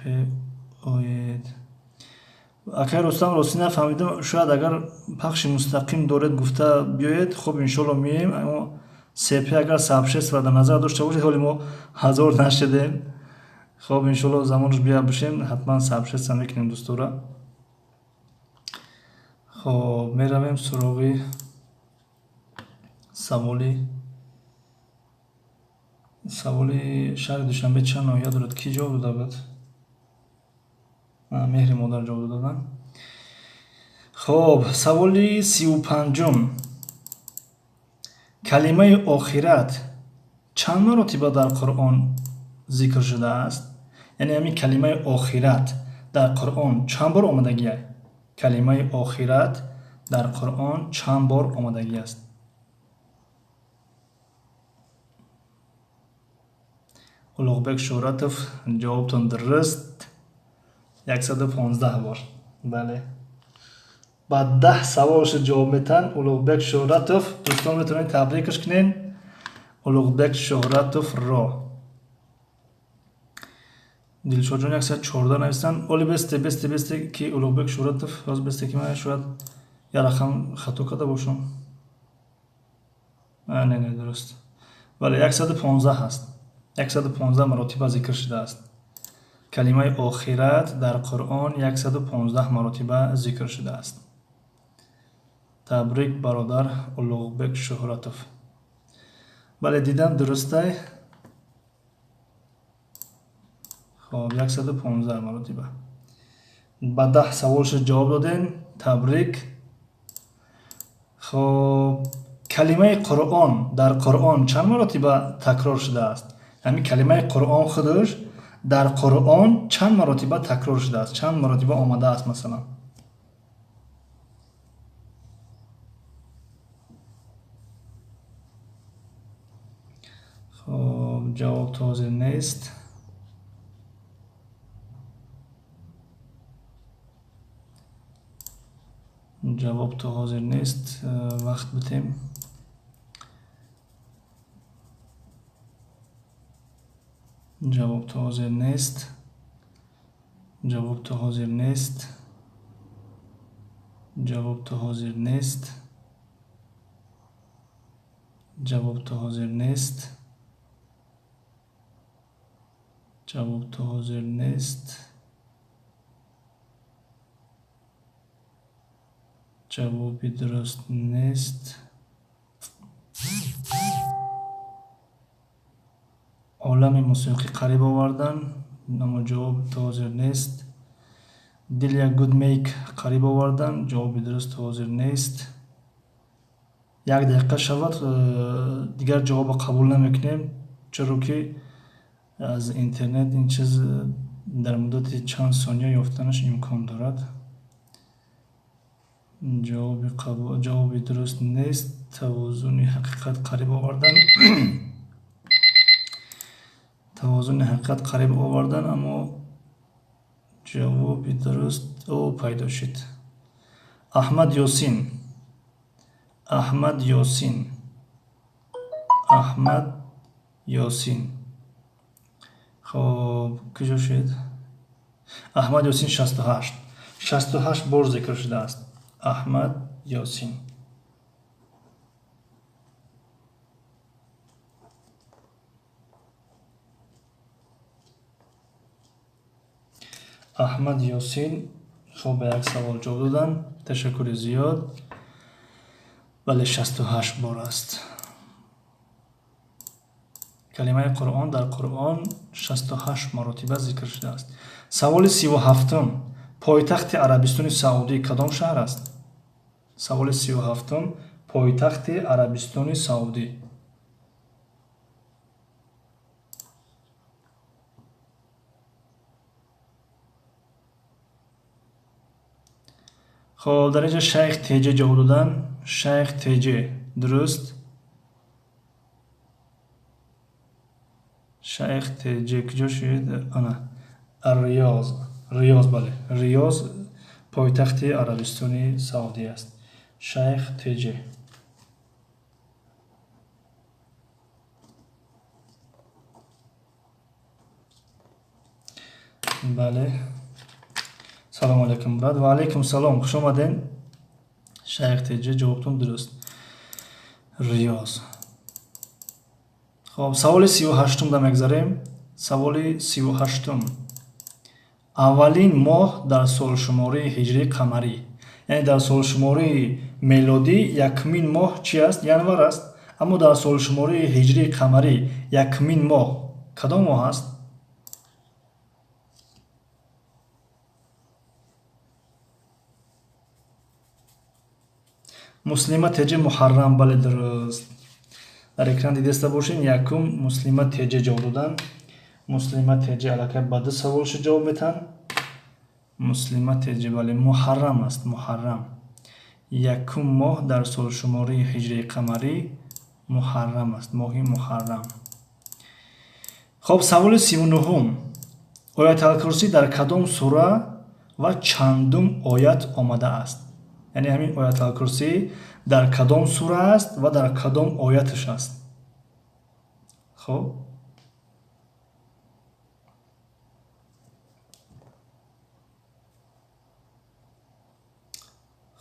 оед. Акай Рустам, ростӣ нафаҳмидам. Шояд агар пахши мустақим доред, гуфта биёед. Хуб, иншолло меем. Аммо сп агар сабшест дар назар дошта бошед, ҳоли мо ҳазор нашудем. Хоб, иншолло, замонаш бия бошем, ҳатман сабшеста мекунем, дӯстора. Хоб, меравем суроғи саволи. Шаҳри Душанбе чанд ноҳия дорад? Кӣ ҷавоб дода буд? Меҳри модар ҷавоб доданд. Хоб, саволи 35-ум. Калимаи охират чанд маротиба дар Қуръон зикр шудааст? Яъне ҳамин калимаи охират дар Қуръон чанд бор омадагиа? Калимаи охират дар Қуръон чанд бор омадагӣ аст? Улуғбек Шӯҳратов, ҷавобтон дуруст, 115 бор. Бале, ба 10 саволшо ҷавоб метаҳанд Улуғбек Шӯҳратов. Дӯстон, метавонед табрикаш кунед Улуғбек Шӯҳратовро. Дилшодҷон 114 нависанд. Оли бесте, бесте, бесте, ки Улуғбек Шӯҳратов роз, бесте, ки ман шояд як рақам хато карда бошам. Не, не, дуруст, бале, 115 ҳаст. 115 маротиба зикр шудааст калимаи охират дар Қуръон, 115 маротиба зикр шудааст. Табрик, бародар Улуғбек Шӯҳратов. Бале, дидам, дурустай. Хоб, 115 маротиба ба 10 саволшо ҷавоб додем, табрик. Хоб, калимаи Қуръон дар Қуръон чанд маротиба такрор шудааст? Ҳамин калимаи Қуръон худаш дар Қуръон чанд маротиба такрор шудааст, чанд маротиба омадааст, масалан? Хоб, ҷавоб то ҳозир нест. Ҷавоб то ҳозир нест, вақт битем. Ҷавоб то ҳозир нест. Ҷавоб то ҳозир нест. Ҷавоб то ҳозир нест. Ҷавоб то ҳозир нест. Ҷавоб то ҳозир нест. Ҷавоби дуруст нест. Олами мусиқӣ қариб овардан, аммо ҷавоб то ҳозир нест. Дилия Гудмейк қариб овардан, ҷавоби дуруст то ҳозир нест. Як дақиқа шавад, дигар ҷавобро қабул намекунем, чаро ки аз интернет ин чиз дар муддати чанд сония ёфтанаш имкон дорад. Ҷавоби дуруст нест. Тавозуни ҳақиқат қариб овардан, тавозуни ҳақиқат қариб овардан, аммо ҷавоби дуруст о пайдо шуд. Аҳмад Ёсин, Аҳмад Ёсин, Аҳмад Ёсин. Хоб, куҷо шуд Аҳмад Ёсин? 68, 68 бор зикр шудааст Аҳмад Ёсин. Аҳмад Ёсин. Хоб, ба як савол ҷавоб доданд, ташаккури зиёд. Бале, 68 бор аст калимаи Қуръон дар Қуръон, 68 маротиба зикр шудааст. Саволи 37-ум: пойтахти Арабистони Саудӣ кадом шаҳр аст? Саволи 37-ум: пойтахти Арабистони Саудӣ. Хоб, дар инҷа Шайх Теҷе ҷавоб додан. Шайх Теҷе, дуруст. Шайх Теҷе куҷо шуд? Ана, Риёз, Риёз, бале, Риёз пойтахти Арабистони Саудӣ аст. Шайх Теҷе. Бале. Салому алайкум, брат. Ва алайкум салом, хуш омадем. Шайх Теҷе, ҷавобтон дуруст, Риёз. Хоб, саволи 38-ум да мегзарем. Саволи 38-ум: аввалин моҳ дар солшумории ҳиҷрии қамарӣ, яъне дар солшумории мелодӣ якумин моҳ чи аст? Январ аст, аммо дар солшумории ҳиҷрии қамарӣ якумин моҳ кадом моҳ аст? Муслима Теҷе, Муҳаррам, бале, дуруст. Дар экран дидаста бошед, якум Муслима Теҷе ҷавоб додан. Муслима Теҷе аллакай ба ду саволшо ҷавоб метаҳанд. Муслима Теҷе, бале, Муҳаррам аст. Муҳаррам, якум моҳ дар солшумории ҳиҷрии қамарӣ Муҳаррам аст, моҳи Муҳаррам. Хоб, саволи 39-ум. Ояталкурсӣ дар кадом сура ва чандум оят омадааст? Яъне ҳамин ояталкурсӣ дар кадом сура аст ва дар кадом ояташ аст? Хоб,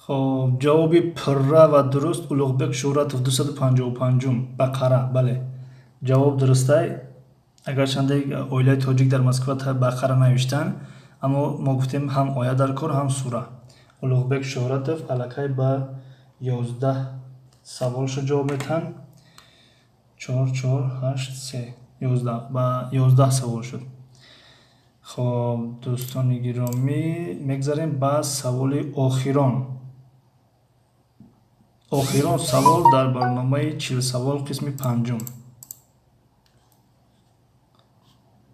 хоб, ҷавоби пурра ва дуруст Улуғбек Шӯҳратов, 255-ум, Бақара. Бале, ҷавоб дурустай. Агарчанде оилаи тоҷик дар Москва Бақара навиштанд, аммо мо гуфтем ҳам оят дар кор, ҳам сура. Улуғбек Шӯҳратов аллакай ба 11 саволшо ҷавоб метаҳанд. Чор, чор, ҳашт, се, 11, ба 11 савол шуд. Хоб, дӯстони гиромӣ, мегзарем ба саволи охирон. Охирон савол дар барномаи 40 савол қисми панҷум.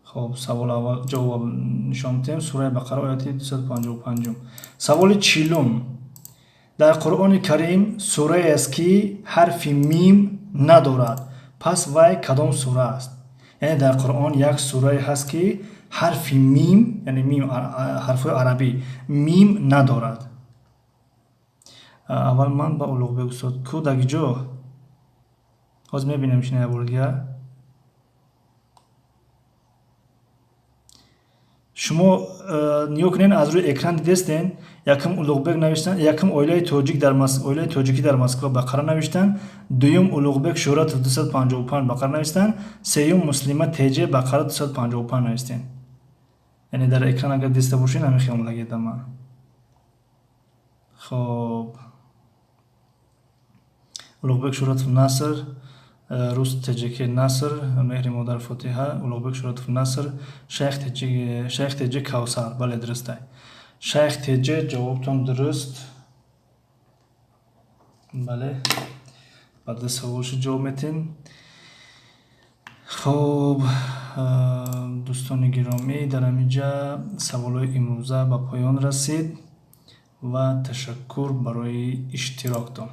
Хоб, савол аввал ҷавоб нишон медиҳем: сураи Бақара, ояти 255-ум. Саволи 40-ум. Дар Қуръони Карим сурае аст, ки ҳарфи мим надорад, пас вай кадом сура аст? Яъне дар Қуръон як сурае ҳаст, ки ҳарфи мим, яъне мим, ҳарфҳои арабӣ, мим надорад. Аввал ман ба Улуғбек устод ку даги ҷо ҳозир мебинем шино як бори дигар. Шумо нигоҳ кунед, аз рӯи экран дидестен: якум Улуғбек навиштан, якум оилаи тоҷик дар оилаи тоҷикӣ дар Москва Бақара навиштан, дуюм Улуғбек Шӯҳратов 255 Бақара навиштан, сеюм Муслима Теҷе Бақара 255 навиштен. Яъне дар экран агар диста бошед, ҳамин хел омадагида ман. Хоб, Улуғбек Шӯҳратов Наср, рус ТЖК Наср, Меҳри модар Фотиҳа, Улуғбек Шӯҳратов Наср, Шайх Теҷе Кавсар. Бале, дурустай, Шайх Теҷе, ҷавобтон дуруст. Бале, ба ду саволшо ҷавоб метем. Хоб, дӯстони гиромӣ, дар ҳамин ҷа саволҳои имрӯза ба поён расид ва ташаккур барои иштироктон,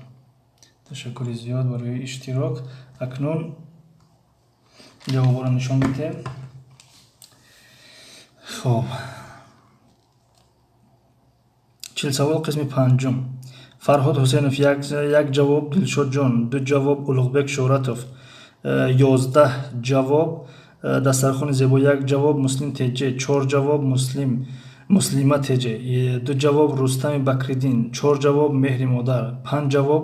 ташаккури зиёд барои иштирок. Акнун ҷавобҳоро нишон медиҳем. Хоб, 40 савол қисми панҷум. Фарҳод Ҳусейнов як ҷавоб, Дилшодҷон ду ҷавоб, Улуғбек Шӯҳратов 11 ҷавоб, Дастархони зебо як ҷавоб, Муслим Теҷе чор ҷавоб, Муслима Теҷе ду ҷавоб, Рустами Бакриддин чор ҷавоб, Меҳри модар панҷ ҷавоб,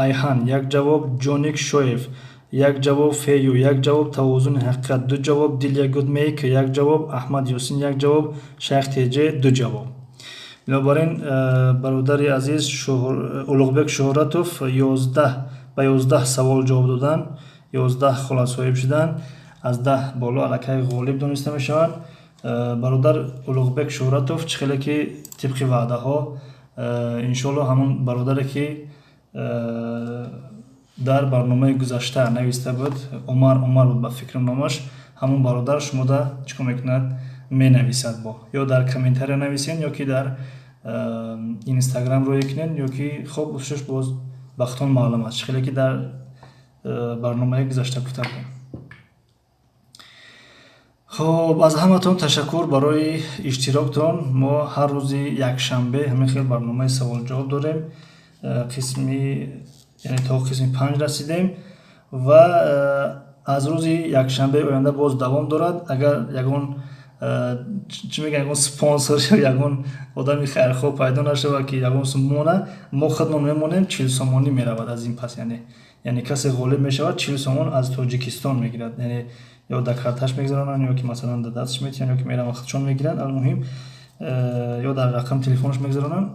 Айҳан як ҷавоб, Ҷоник Шоев як ҷавоб, Фею як ҷавоб, Тавозуни ҳақиқат ду ҷавоб, Дилия Гудмейк як ҷавоб, Аҳмад Ёсин як ҷавоб, Шайх Теҷе ду ҷавоб. Бинобар ин, бародари азиз Улуғбек Шӯҳратов 11 ба 11 савол ҷавоб доданд, 11 хола соҳиб шуданд, аз 10 боло аллакай ғолиб дониста мешаванд. Бародар Улуғбек Шӯҳратов, чӣ хеле ки тибқи ваъдаҳо, иншоалло, ҳамон бародаре ки дар барномаи гузашта нависта буд, Умар, Умар буд ба фикрам номаш, ҳамон бародар шумода чӣ кор мекунад? Менависад. Бо ё дар комментария нависен, ё ки дар Инстаграм рӯя кунед, ё ки хоб шуш боз вақтон маълум аст, чӣ хеле ки дар барномаи гузашта гуфта будем. Хоб, аз ҳаматон ташаккур барои иштироктон. Мо ҳар рӯзи якшанбе ҳамин хел барномаи саволҷавоб дорем. Қисми, яъне то қисми панҷ расидем ва аз рӯзи якшанбеи оянда боз давом дорад. Агар ягон, чӣ мегӯян, ягон спонсор, ягон одами хайрхоҳ пайдо нашавад, ки ягон сум монад, мо худмон мемонем. 40 сомонӣ меравад аз ин пас, яъне касе ғолиб мешавад, 40 сомон аз Тоҷикистон мегирад. Яъне ё дар карташ мегузаронанд, ё ки масалан дар дасташ метиҳанд, ё ки мераванд худшон мегиранд. Алмуҳим, ё дар рақами телефонаш мегузаронанд.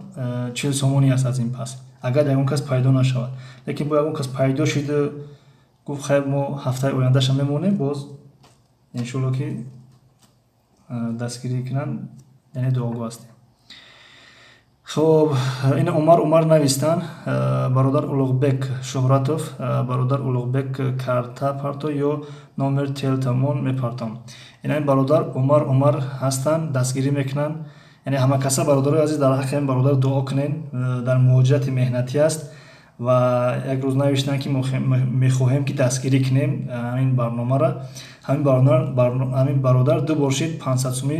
40 сомонӣ аст аз ин пас, агар ягон кас пайдо нашавад. Лекин бо ягон кас пайдо шиду гуфт: «Хайр, мо ҳафтаи ояндаша мемонем», боз иншоалло ки дастгирӣ кунанд, яъне дуогӯ ҳастем. Хоб, ин Умар, Умар навистанд. Бародар Улуғбек Шӯҳратов, бародар Улуғбек, карта парто ё номер телтамон мепартом. Ин бародар Умар, Умар ҳастанд, дастгирӣ мекунанд. Яъне ҳамакаса, бародарои азиз, дар ҳаққи ин бародар дуо кунед, дар муҳоҷирати меҳнатӣ аст. Ва як рӯз навиштанд, ки мехоҳем, ки дастгирӣ кунем ҳамин барномаро. Ҳамин бародар ду бор шид 500 сумӣ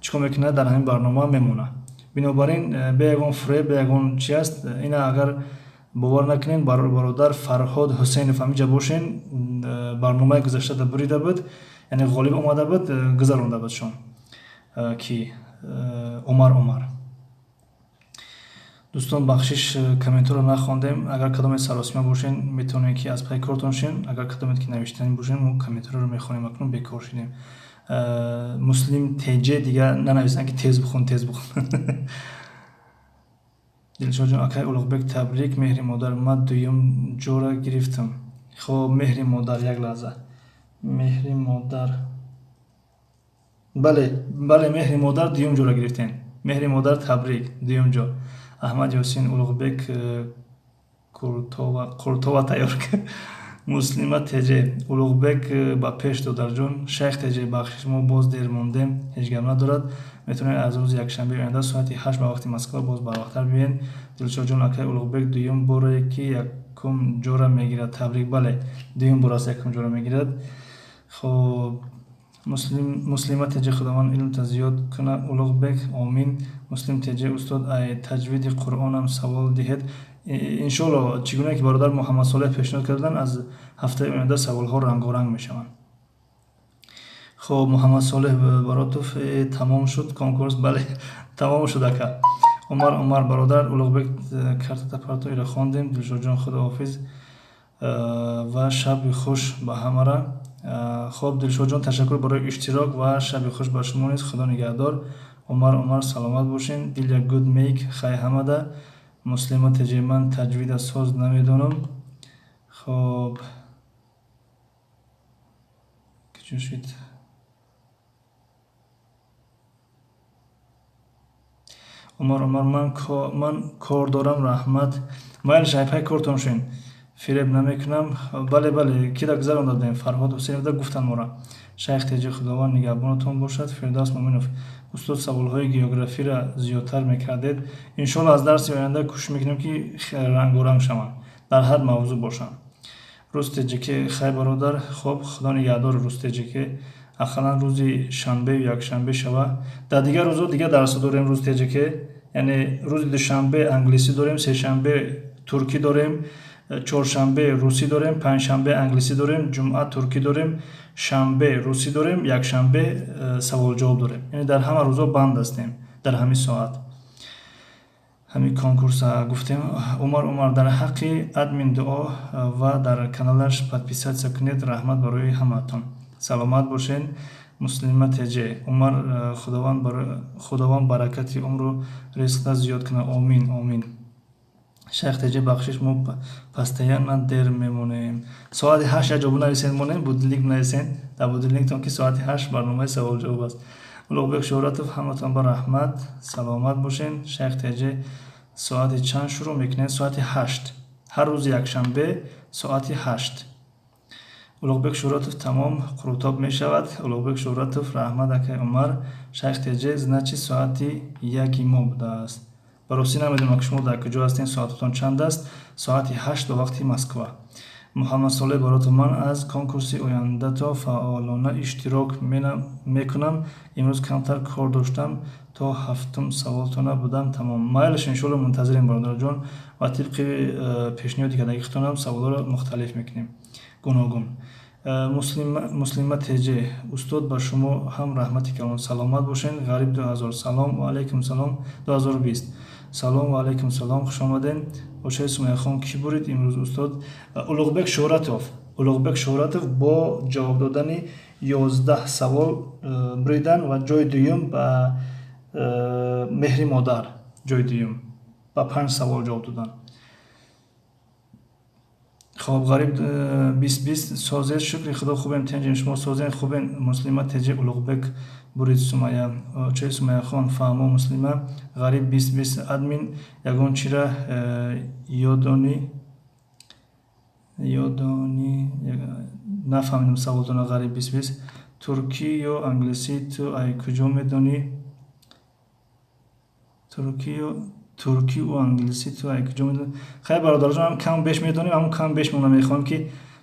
чӣ кор мекунад, дар ҳамин барнома мемонад. Бинобар ин бе ягон фуреб, бе ягон чи аст. Ина агар бовар накунем, бародар Фарҳод Ҳусейнов ҳаминҷа бошен, барномаи гузашта бурида буд, яъне ғолиб омада буд, гузаронда будшон, ки Умар Умар. Дӯстон, бахшиш, комментҳоро нахондем. Агар кадоме саросима бошен, метавонед, ки аз пай кортон шен. Агар кадомед, ки навиштанӣ бошен, мо комментҳоро мехонем. Акнун бекор шудем. Муслим Теҷе дигар нанависанд, ки тез бихон, тез бихон. Дилшодҷон, акай Улуғбек, табрик. Меҳри модар, ман дуюм ҷора гирифтам. Хоб, Меҳри модар, як лаҳза. Меҳри модар, бале, бале, Меҳри модар, дуюм ҷора гирифтем. Меҳри модар, табрик, дуюм ҷо. Аҳмад Ёсин, Улуғбек, Қуртова тайёр кард. Муслима Теҷе, Улуғбек, ба пеш, додарҷон. Шайх Теҷе, бахшиш, мо боз дер мондем. Ҳеҷ гап надорад, метавонед аз рӯзи якшанбеи оянда соати 8 ба вақти Москва боз барвақттар биёед. Дилшодҷон, акай Улуғбек дуюм боре, ки якум ҷора мегирад, табрик. Бале, дуюм бор аст, якум ҷора мегирад. Хоб, Муслима Теҷе, Худованд илмта зиёд кунад, Улуғбек, омин. Муслим Теҷе, устод, ай таҷвиди Қуръонам савол диҳед. Иншоалло, чӣ гуна ки бародар Муҳаммадсолеҳ пешниҳод карданд, аз ҳафтаи оянда саволҳо рангоранг мешаванд. Хоб, Муҳаммадсолеҳ Баротов, тамом шуд конкурс? Бале, тамом шуд, ака Умар Умар. Бародар Улуғбек, картата парто, ира хондем. Дилшодҷон, худоҳофиз ва шаби хуш ба ҳамара. Хоб, Дилшодҷон, ташаккур барои иштирок ва шаби хуш ба шумо низ, Худо нигаҳдор. Умар Умар, саломат бошен. Диля Гуд Мейк, хай ҳамада. Муслима Теҷе, ман таҷвида соз намедонам. Хоб, куҷо шуд? Умар Умар, ман кор дорам, раҳмат. Майли, шайпай кортон шен, фиреб намекунам. Бале, бале, кира гузаронда будем, Фарҳод Ҳусейновда гуфтанд мора. Шайх Теҷи, Худованд нигаҳбонатон бошад. Фирдавс Муминов, устод, саволҳои географиро зиёдтар мекардед. Иншоалло, аз дарси оянда кӯшиш мекунем, ки рангоранг шаванд, дар ҳар мавзӯъ бошанд. Рӯз Теҷике, хай бародар. Хоб, Худо нигаҳдор. Рӯз Теҷике, ақаллан рӯзи шанбею якшанбе шава. Дар дигар рӯзҳо дигар дарсҳо дорем, Рӯз Теҷике. Яъне рӯзи душанбе англисӣ дорем, сешанбе туркӣ дорем, чоршанбе русӣ дорем, панҷшанбе англисӣ дорем, ҷумъа туркӣ дорем, шанбе русӣ дорем, якшанбе саволҷавоб дорем. Яъне дар ҳама рӯзҳо банд ҳастем дар ҳамин соат. Ҳамин конкурса гуфтем. Умар Умар, дар ҳаққи админ дуо ва дар каналаш подписаться кунед. Раҳмат барои ҳамаатон, саломат бошед. Муслима Теҷе, Умар, Худованд баракати умру ризқта зиёд кунад, омин, омин. Шайх Теҷе, бахшиш, мо постоянно дер мемонем. Соати 8 як ҷо бинависен, монем, будильник бинависен дар будильниктон, ки соати 8 барномаи саволҷавоб аст. Улуғбек Шӯҳратов, ҳаматон ба раҳмат, саломат бошен. Шайх Теҷе, соати чанд шурӯъ мекунед? Соати 8, ҳар рӯзи якшанбе соати 8. Улуғбек Шӯҳратов, тамом, қурутоб мешавад. Улуғбек Шӯҳратов, раҳмат, акай Умар. Шайх Теҷе, значит, соати 1-и мо будааст. Ба ростӣ намедонам, ки шумо дар куҷо ҳастем, соататон чанд аст. Соати 8 ба вақти Москва. Муҳаммадсолеҳ Баротов, ман аз конкурси ояндато фаъолона иштирок мекунам. Имрӯз камтар кор доштам, то ҳафтум саволтона будам, тамом. Майлаш, иншоалло, мунтазирем, бародарҷон, ва тибқи пешниҳоди кардагихтонам саволҳоро мухталиф мекунем, гуногун. Муслима Теҷе, устод, ба шумо ҳам раҳмати калон, саломат бошен. Ғариб 2000, салом ва алайкум салом. 2020, салом ва алайкум салом, хуш омадем. Очаи Сумаяхон, кӣ бурид имрӯз, устод? Улуғбек Шӯҳратов. Улуғбек Шӯҳратов бо ҷавоб додани 11 савол буридан ва ҷои дуюм ба Меҳри модар, ҷои дуюм ба панҷ савол ҷавоб додан. Хоб, Ғариб 2020, созед? Шукри Худо, хубем, тинҷем, шумо созен, хубен? Муслима Теҷи, Улуғбек бурид. Сумая, очаи Сумаяхон, фаҳмо. Муслима, Ғариб 2020, админ ягон чира ёдони, ёдони, нафаҳмидам саволтона. Ғариб 2020, туркӣ ё англисӣ, ту ай куҷо медонӣ? Туркӣ ё Туркию англисӣ ту ай куҷо медонӣ? Хайр, бародарҷон, ҳам кам беш медонем, ҳамун кам бешмона мехоҳем, ки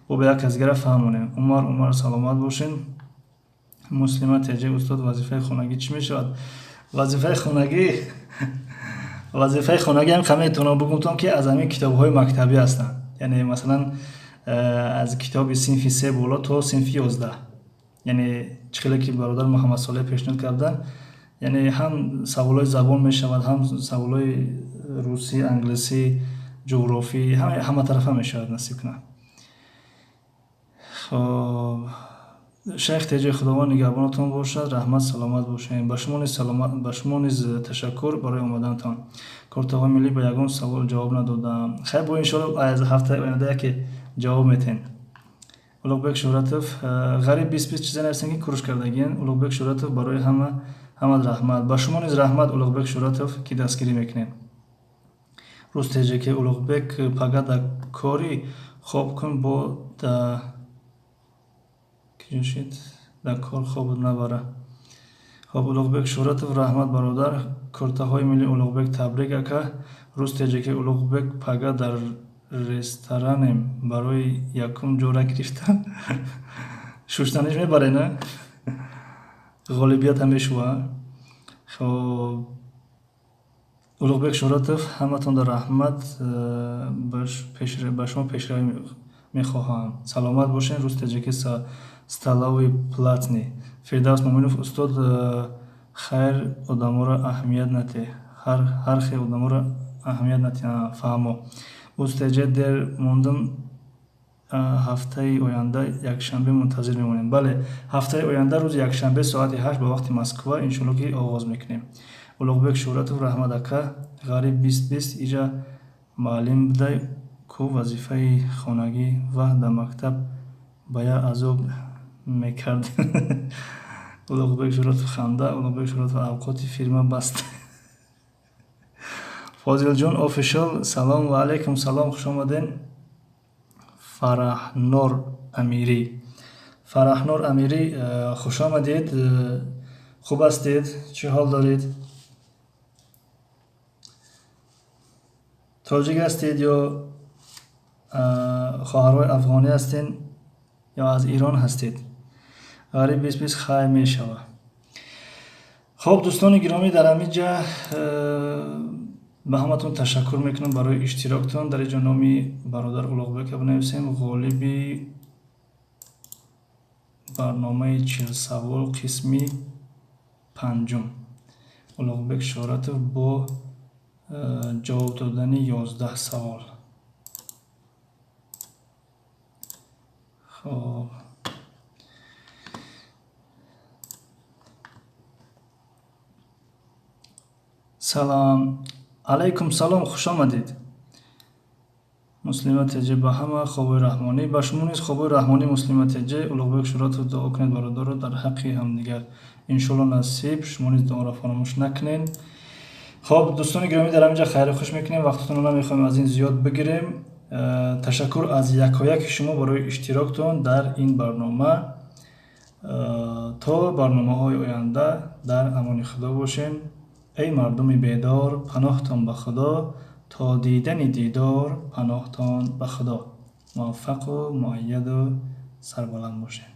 бо ба як кас дигара фаҳмонем. Умар, Умар, саломат бошен. Муслима Теҷа, устод, вазифаи хонагӣ чӣ мешавад? Вазифаи хонагӣ, вазифаи хонагӣ ҳам метавонам бигӯмтон, ки аз ҳамин китобҳои мактабӣ ҳастанд. Яъне, масалан, аз китоби синфи се боло то синфи 11. Яъне чӣ хеле ки бародар Муҳаммадсолеҳ пешниҳод карданд, яъне ҳам саволҳои забон мешавад, ҳам саволҳои русӣ, англисӣ, ҷуғрофӣ, ҳаматарафа мешавад, насиб кунад. Хоб, Шайх Теҷи, Худованд нигаҳбонатон бошад, раҳмат, саломат бошед. Ба шумо низ саломат, ба шумо низ ташаккур барои омаданатон. Кортаҳои миллӣ ба ягон савол ҷавоб надодам. Хайр, бо иншоалло аз ҳафтаи оянда яке ҷавоб метем. Улуғбек Шӯҳратов, Ғариб 20 20 чизе нависем, ки куруш кардагиен. Улуғбек Шӯҳратов, барои ҳама ҳамад раҳмат. Ба шумо низ раҳмат, Улуғбек Шӯҳратов, ки дастгирӣ мекунед. Рӯз Теҷаке, Улуғбек, пага да кори хоб кун, бо да киҷо шид, дар кор хобот набара. Хоб, Улуғбек Шӯҳратов, раҳмат, бародар. Куртаҳои милли, Улуғбек, табрик, ака. Рӯз Теҷаке, Улуғбек, пага дар ресторанем барои якум ҷора гирифтан. Шуштаниш мебаре, на? Ғолибият ҳам мешува. Хоб, Улуғбек Шӯҳратов, ҳаматонда раҳмат, ба шумо пешравӣ мехоҳам, саломат бошед. Рӯз Теҷаке, столовый платный. Фирдавс Муминов, устод, хайр, одаморо аҳамият натеҳ, ҳар хел одаморо аҳамият натеҳ. Фаҳмо. Устеҷа, дер мондам, ҳафтаи оянда якшанбе мунтазир мемонем. Бале, ҳафтаи оянда рӯзи якшанбе соати 8 ба вақти Москва иншоалло ки оғоз мекунем. Улуғбек Шӯҳратов, раҳмат, ака. Ғариб 20 20, иҷа маълим будай ку, вазифаи хонагӣ ва дар мактаб ба я азоб мекардем. Улуғбек Шӯҳратов, ханда. Улуғбек Шӯҳратов, авқоти фирма баст. Фозилҷон Офишал, салом ва алайкум салом, хуш омаден. Фараҳнор Амирӣ, Фараҳнор Амирӣ, хуш омадед. Хуб ҳастед? Чӣ ҳол доред? Тоҷик ҳастед ё хоҳарҳои афғонӣ ҳастед ё аз Ирон ҳастед? Ғариб 20 20, хайр, мешава. Хоб, дӯстони гиромӣ, дар ҳамин ҷа ба ҳаматон ташаккур мекунам барои иштироктон. Дар инҷо номи бародар Улуғбека бинависем, ғолиби барномаи 40 савол қисми панҷум Улуғбек Шӯҳратов бо ҷавоб додани 11 савол. Хоб, салом алайкум, салом, хуш омадед. Муслима Теҷе, ба ҳама хобои раҳмонӣ. Ба шумо низ хобои раҳмонӣ, Муслима Теҷе. Улуғбек Шӯҳратов, дуо кунед, бародаро, дар ҳаққи ҳамдигар. Иншоалло, насиб, шумо низ дуоро фаромӯш накунед. Хоб, дӯстони гиромӣ, дар ҳамин ҷа хайру хуш мекунем, вақтатонро намехоҳем аз ин зиёд бигирем. Ташаккур аз якояки шумо барои иштироктон дар ин барнома. То барномаҳои оянда дар амони Худо бошем. Эй мардуми бедор, паноҳтон ба Худо, то дидани дидор, паноҳтон ба Худо. Муваффақу муайяду сарбаланд бошед.